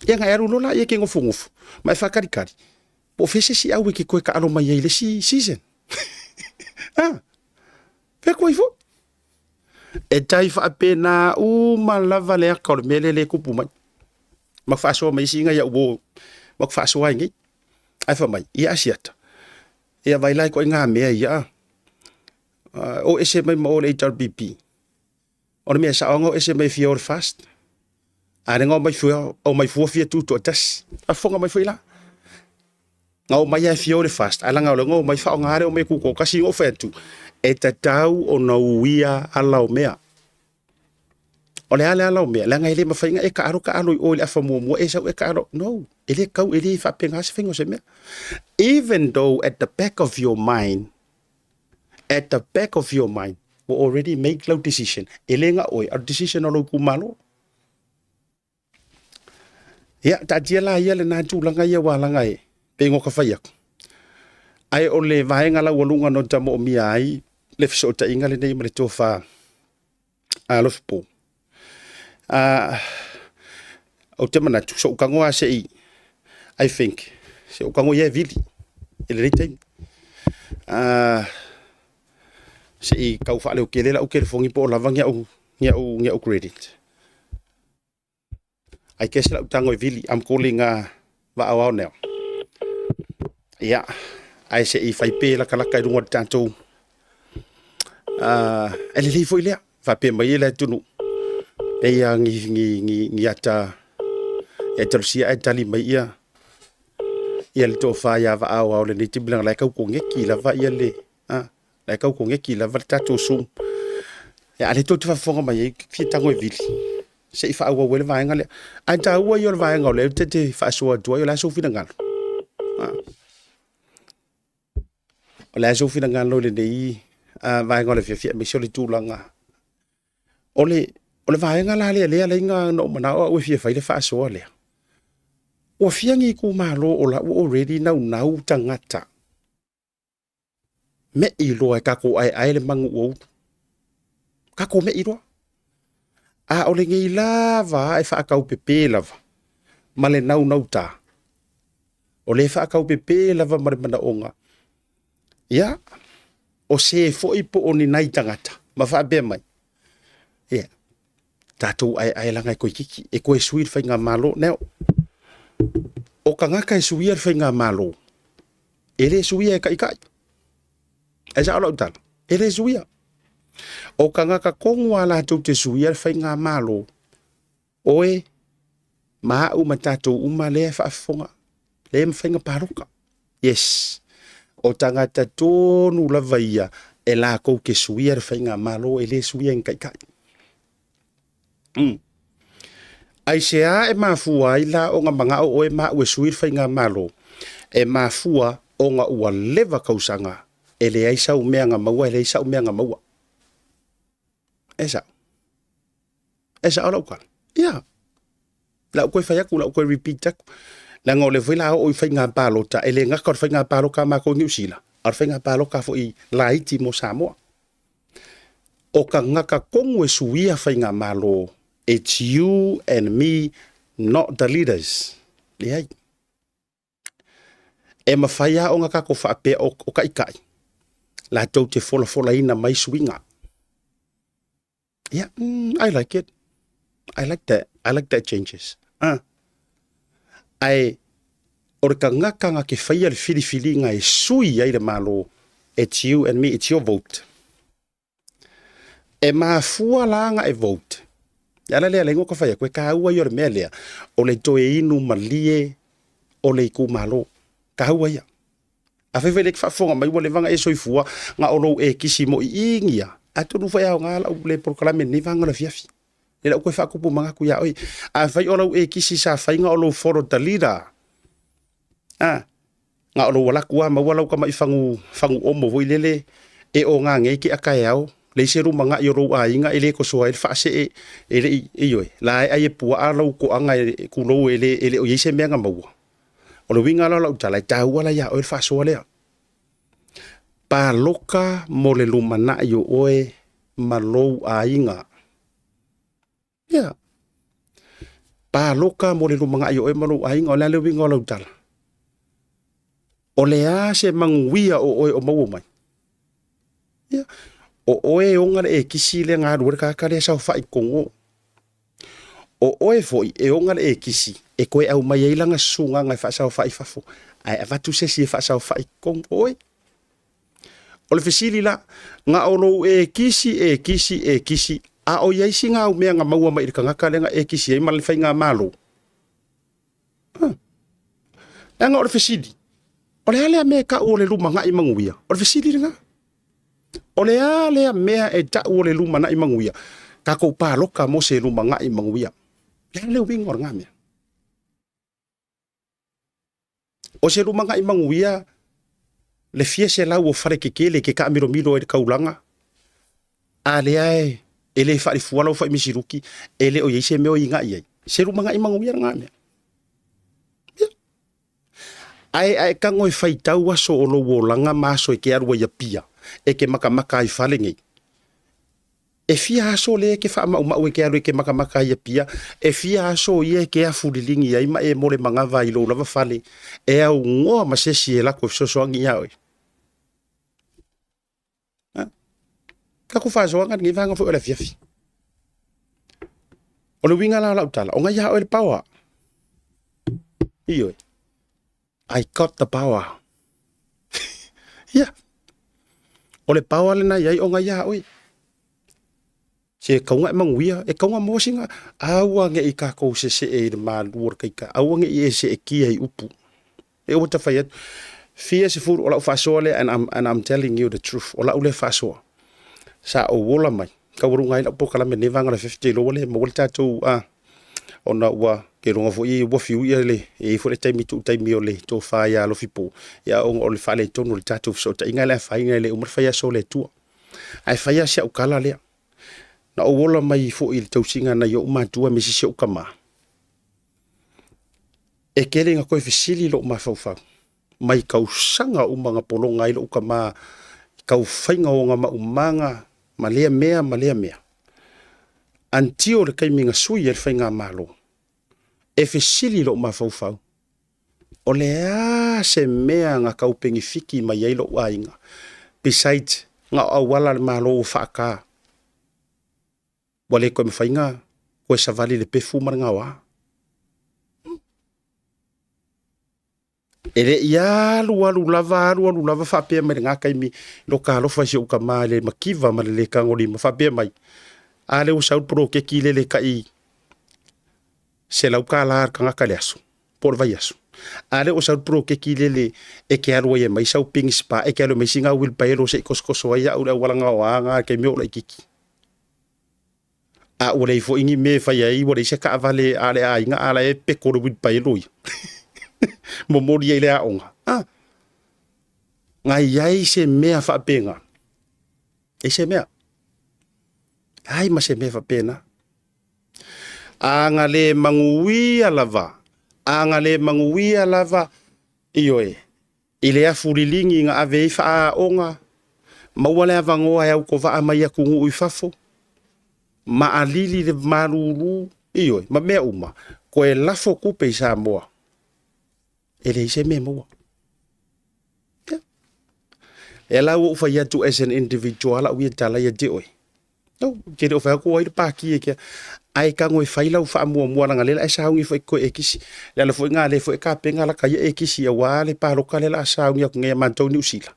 Ia na e alu loa laia e te nofonofo ma e faatalitali po o fea se isi au e te toe taalo mai ai i le isi season. Ah, fea atu ai foi. E tai faapena uma lava le aka o le mea lea le tupu mai. Ma faasoa mai isi ina ia uo, ma faasoa ai nei. Ae fai mai, ia Asiata, ia vai lai koe ngā mea ia, o ese mai ma o le HRPP. O le mea sao o ese mai fia o le fast. A le ngao mai fua, o mai fua fia tu toatasi. A fonga mai foi la. Ngao mai ai fia o le fast. A langa o le ngao mai fa o ngare o mai ku toatasi ngo fai atu. E tatau ona uia ala o mea. O le a le ala o mea. Leaga e le mafai ona e taalo taalo i o i le afa muamua e sau e taalo. No. E le tau, e le faapena se faiga o se mea. Even though at the back of your mind, at the back of your mind, ua already make lau decision. E le na oe, a o le decision o lou itumalo. Ia, taatia la ia lena tulaga ia ua laga e pei ona ta fai atu. Ae o le vaega laualuga na ota moomia ai le fesootaiga lenei ma le tofa a Alofipo. Ou te manatu, so'u tago lava se i, I think, se i ou tago ia e vili i lenei taimi. Se i tau faaleotele lau telefoni po o lava ni au, ni au, ni au credit. I guess lau tago e vili, I'm calling Vaaoao now. Ia, ae se i fai pe lakalaka i luga o le tatou e lelei foi lea, faapea mai ai le atunuu, pei lava ni, ni, ni, ni ata e talusia ae tali mai ia ia le tofa ia Vaaoao lenei taimi leaga la e tau koneki lava ia le, a, la e tau koneki lava le tatou Zoom. Ia, a o lea tou te faafofoga mai ai, fia tago e vili se i faaauau ai le vaega lea. Ae taua ia o le vaega o lea e te faasoa atu ai, o le a sou finagalo? A. O le a sou finagalo i lenei vaega o le afiafi aemaise o le tulaga o le, o le vaega la lea lea alai na ou manao au e fia fai le faasoa lea. Ua fia ni itumalo o la ua already naunau tagata Me'i loa e tatou aeae le manu ua ulu. Tatou me'i loa. A o lenei lava e faataupepe lava ma le naunauta, o lea e faataupepe lava ma le manaoga, ia, o se foi po o ni nai tagata ma faapea mai, ia, tatou aeae leaga e toeitiiti, e toe sui le faigamalo. Now, o tagata e suia le faigamalo, e le suia e taitai. E sao lau tala, e le suia. O tagata tonu a latou te suia le faigamalo, oe ma au ma tatou uma lea e faafofoga, lea e mafai ona palota. Yes, o tagata tonu lava ia e latou te suia le faigamalo, e le suia e ni taitai. Aisea e mafua ai la ona manao oe ma au e sui le faigamalo? E mafua ona ua leva tausaga e leai sau mea na maua, e leai sau mea na maua. E sao. E sao lau tala. Ia. Lau toe fai atu, lau toe repeat atu. Leaga o lea foi la oo i faiga palota, e le gata o le faiga palota a matou i Niu Sila, a o le faiga palota foi laiti mo Samoa. O tagata tonu e suia faigamalo, it's you and me, not the leaders. Leai. E mafai lava ona tatou faapea o taitai latou te folafolaina mai suiga. Yeah, I like it. I like that. I like that changes. Ah. Ae o le tagata na te faia le filifiliga e sui ai le Malo, it's you and me, it's your vote. E mafua la ona e vote. Le ala lea leai na fai atu, e taua ia o le mea lea, o le toe inu malie o le itumalo. Taua ia. Afai foi e le faafofoga mai ua leva ona e soifua na o lou ekisi moi igia, atonu foi e aoga lau le polokalame i lenei vaega o le afiafi. Lea la ua toe faatupu manatu ia oe. Afai o lau ekisi sa fai na o lou follow the leader, a, Na o lou alaku a maua lau kamaʻi fagu fagu omo foi lele e oga nei ke akaeao leai se lumagaʻi o lou aiga e le kosoa ai le faasee e leʻi ioe la e ai e puaa lau koaga e kulou e le e le o iai se mea na maua. O le uiga la o lau tala e taua la ia oe le faasoa lea. Paloka mo le lumanaʻi o oe ma lou aiga. Ia. Paloka mo le lumanaʻi o oe ma lou aiga. O le a le uiga o lau tala? O le a se manuia o oe o maua mai? Ia. O oe e oga le ekisi lea na alu ai le tagata lea e saofai i totonu o. O oe foi e oga le ekisi e toe aumai ai lana susugaga e faasaofai i fafo, ae avatu se isi e faasaofai i totonu o oe. O le fesili la, na o lou ekisi, ekisi, ekisi, a o i ai sina au mea na maua mai i le tagata lea na ekisi ai ma le faigamalo? Huh. Leaga o le fesili, o le a lea mea e tau o le lumanai manuia? O le fesili lena. O le a lea mea e tau o le lumanai manuia? Tatou paloka mo se lumanai manuia. Le a le uiga o lena mea? O se lumanai manuia le fia selau o fale tetele e te taamilomilo ai i le taulaga, a lea e e le faalifua lau faimisiluki, e le o i ai se mea o inai ai. Se lumanai manuia lena mea. Ia. Ae a e tago e faitau aso o lou olaga ma aso e te alu ai Apia, e te makamaka ai i fale nei. E fia aso lea e te faamaumau e te alu e te makamaka ai i Apia, e fia aso ia e te afu liligi ai ma e mole manava ai i lou lava fale, e aunoa ma se isi e lako e fesoasoani iā oe. Ha? Taku faasoaga lenei vaega foi o le afiafi. O le uiga la o lau tala, o ngai iā oe le power. Ioe. I got the power. Ia. O le power lena i ai o ngai iā oe. Se kauga e manuia, e kauga maua sina, aua ne i kākou sesee i le malu o le kaika, aua ne i e seetia i upu. E ua ta fai atu, fia sefulu o lau faasoa lea, and I'm, and I'm telling you the truth, o lau lea faasoa. Sa ou ola mai, taualuga ai lau polokalame i lenei vaega o le 50 loa lea, maua le tatou, a, ona ua keiloga foi ua fiu ia le, e i ai foi le taimi tuu taimi o le tofa ia Alofipo, ia ona o le faaletonu o le tatou fesootaiga e le afaina e le uma le fai aso o le Atua. Ae fai lava si au tala lea. Na ou ola mai foi i le tausiga a nai ou matua aemaise si ou tama. E tele ina toe fesili lou mafaufau mai tausaga uma na pologa ai lou tama i tau faiga o ona maumaga ma lea mea ma lea mea. Until le taimi na sui ai le faigamalo, e fesili lou mafaufau, O le a se mea na tau penefiti mai ai lou aiga besides na o auala a le Malo ua faata ua le toe mafai na toe savali i le pefu ma le gaoa? E le i alu alu lava alu alu lava faapea mai lena taimi loka alofa i si ou tama i le mativa ma le le tagolima faapea mai, a lea ua sau le poloketi lele tai $100 a le tagata i le aso po o le vaiaso. A lea ua sau le poloketi lele e te alu ai e aumai sau pigi spa, e te alu e aumai sina uilipaelo se i tosotoso ai au i le auala gaoa na i le taimi o ou laitiiti. A ua leai foi ni mea e fai ai, ua leai se taavale a le aiga a la e peko le uilipaelo ia. Momoli ai i le aoga. Ah, na i ai se mea faapena. E se mea. Ai ma se mea faapena. A na le manuia lava, a na le manuia lava, ioe, i le afu liligi na ave ai faaaoga, maua le avanoa e autovaa mai atunuu i fafo, maalili le malulu, ioe, ma mea uma, toe lafo tupe i Samoa, e leai se mea e maua. Ia. Lea la ua ou fai atu as an individual lau ia tala ia te oe. No, te le o fai atu ai le pāki e kia. Ae tago e fai lau faamuamua leaga lea la e sauni foi koe e kisi. Le ala foi ngā le foi e kapenga la ka ia e kisi auā le pāloka lea la a sauni atu nei a mātou Niu Sila.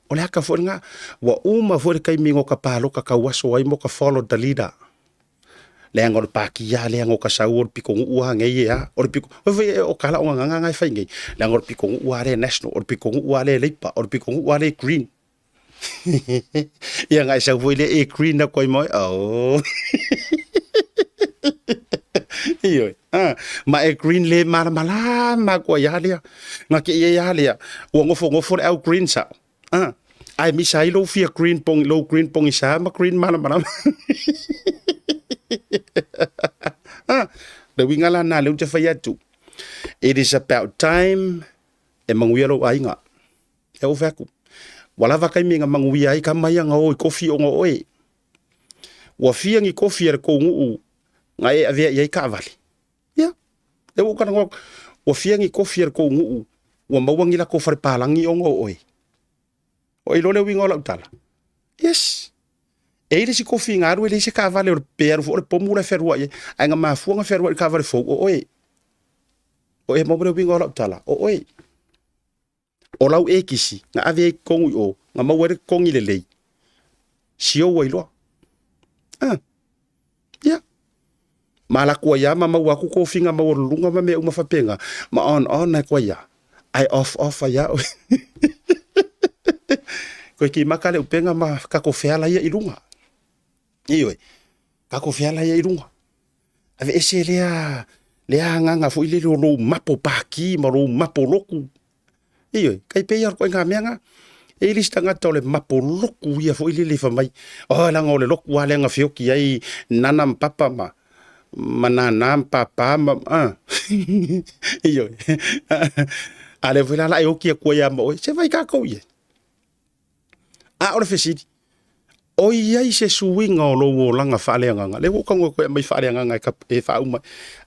O le aka foi lena. Ua uma foi le taimi no ka pāloka kau aso ai mo ka follow the leader. Leaga o le pāki a leaga o ka sau o le pitonuu a nei e a. O le pito, oi foi e o ka la o ngā ngā e fai nei. Leaga o le pitonuu a lea National, o le pitonuu a lea Labour, o le pitonuu a lea Green. Ia ngai sau foi le e green na koi moi. Oh. Ioe. Ah, ma e green le malamalama atu ai lava lea. Na te i ai lava lea, ua nofonofo le au green sao. Ah, ae misa ai lou fia green pong, lou green pogisa ma green malamalama. Ah, le uiga la lena lea ou te fai atu. It is about time e manuia lou aiga. E ou fai atu, ua lava taimi na manuia ai tama ia na o i kofi ona o oe. Ua fia ni kofi a le tou nuu na e avea i ai taavale. Ia, lea ua ou talanoa atu, ua fia ni kofi a le tou nuu ua maua ni latou fale palagi ona o oe. Ua e iloa le uiga o lau tala? Yes. E i ai le isi kofi na alu e leai se taavale o le, pe alu foi o le pomu la e fealuai ai, ae na mafua ona fealuai i le taavale fou o oe. O e maua le uiga o lau tala? O oe. O lau ekisi na ave ai i totonu i o, na maua ai le totogi lelei, siou ai loa. Ah, ia. Ma ala atu ai lava ma maua atu tofiga maualuluga ma mea uma faapena, ma on on atu ai lava, ae off off ai lava oe. Toe timata le upega ma tatou feala ia i luga. Ioe, tatou feala ia i luga. Aveese lea lea agaga foi lele o lou mapo pākī ma lou mapo lotu. Ioe, tai pei lava o le ituaiga mea lena. E i ai le isi tagata o le mapo lotu ia foi lele fai mai, oh leaga o le lotu lava lea na feoti ai nana ma papa ma ma nana ma papa ma a. Ioe. A lea foi la o le a e oti atu ai lava ma oe, se fai tatou i ai. A o le fesili, o i ai se suiga o lou olaga faaleagaga? Lea ua ou tago atu e aumai faaleagaga e, e faauma.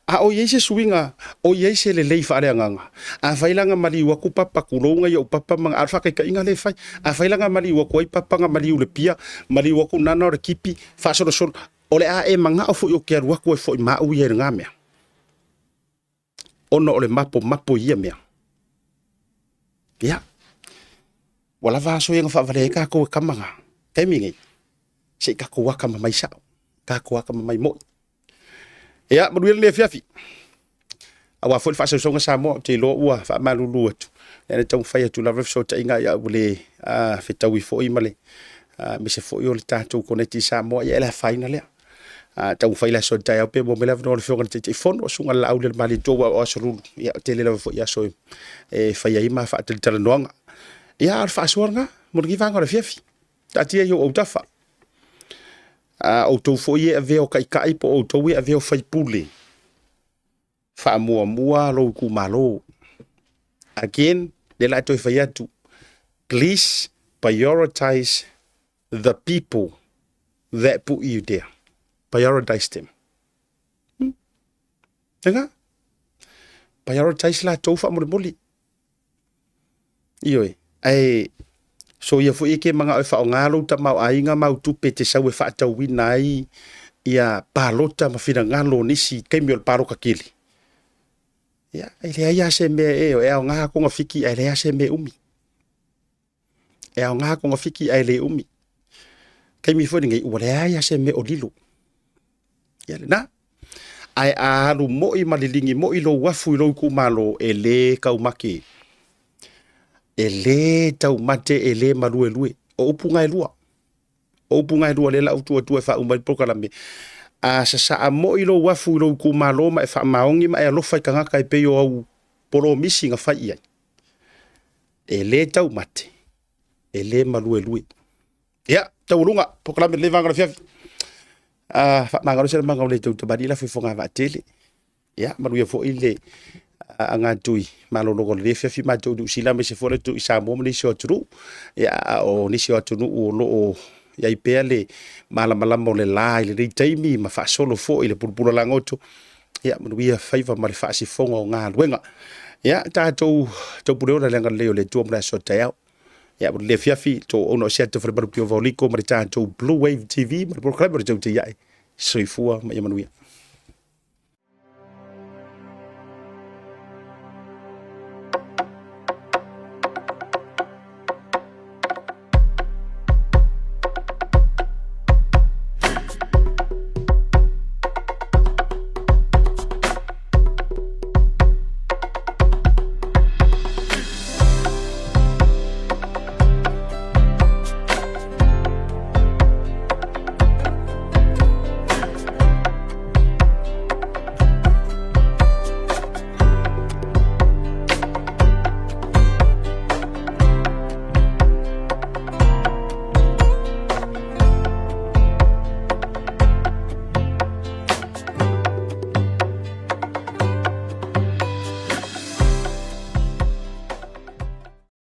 A o i ai se suiga, o i ai se lelei faaleagaga? Afai la na maliu atu papa, tulou nai ou papa ma, a o le faataitaiga lea e fai. Afai la na maliu atu ai papa na maliu i le pia, maliu atu nana o le kipi, faasolosolo, o le a e manao foi ou te alu atu ai foi ma au ia i lena mea. Ona o le mapomapo i ia mea. Ia, ua lava aso ia na faavalea ai tatou e tama na. Taimi nei, se i tatou atamamai sao, tatou atamamai moi. Ia, manuia lenei afiafi. Aua foi le faasausauga Samoa, ou te iloa ua faamalulu atu. Lea na taumafai atu lava le fesootaiga, ia ua le fetaui foi ma le aemaise foi o le tatou connect i Samoa, ia e le afaina lea. A taumafai le aso a taeao pe maua mai le avanoa o le Afioga i le Taitaifono, Susuga i le Laaulialemalietoa aua o aso lulu, ia e tele lava foi aso e fai ai ma faatalatalanoaga. Ia, a o le faasoa lena mo lenei vaega o le afiafi. Taatia i ou autafa. A outou foi e avea o taitai po o outou e avea o faipule, faamuamua lou itumalo. Again, lea o le a toe fai atu, please prioritize the people that put you there. Prioritize them. Lena. Prioritize latou faamolemole. Ioe. Ae soia foi e ke manao e faaaoga lou tamaoaiga ma au tupe e te sau e faatauina ai ia palota ma finagalo o nisi i taimi o le palota tele. Ia, e leai lava se mea e aoga togafiti ae leai lava se mea e umi. E aoga togafiti ae le umi. Taimi foi lenei ua leai lava se mea o lilo. Ia lena. Ae a alu moi ma liligi moi lou afu i lou itumalo, e le taumate. E le taumate, e le maluelue. O upu na e lua. O upu na e lua lea o le a ou tuu atu e faauma ai le polokalame. A sasaa moi lou afu i lou itumalo ma e faamaoni ma e alofa i tagata e pei o au polomisi na fai i ai, e le taumate, e le maluelue. Ia, taualuga, polokalame lenei vaega o le afiafi. Faamagalo se lamaga o le tou tamalii lafo i Fogavaatele. Ia, manuia foi le agatui malologa o lenei afiafi matou i Niu Sila aemaise foi le atunuu i Samoa ma nisi o atunuu. Ia, a o nisi o atunuu o lo o i ai pea le malamalama o le la i lenei taimi ma faasolo foi le pulapula lagoto. Ia, manuia faiva ma le faasifoga o galuega. Ia, tatou taupuleola i le agalelei o le Atua mo le aso a taeao. Ia, mo lenei afiafi, tou auauna o Siata Falemalu Pio Vaoliko ma le tatou Blue Wave TV ma le polokalame o le Tautai Ae. Soifua ma ia manuia.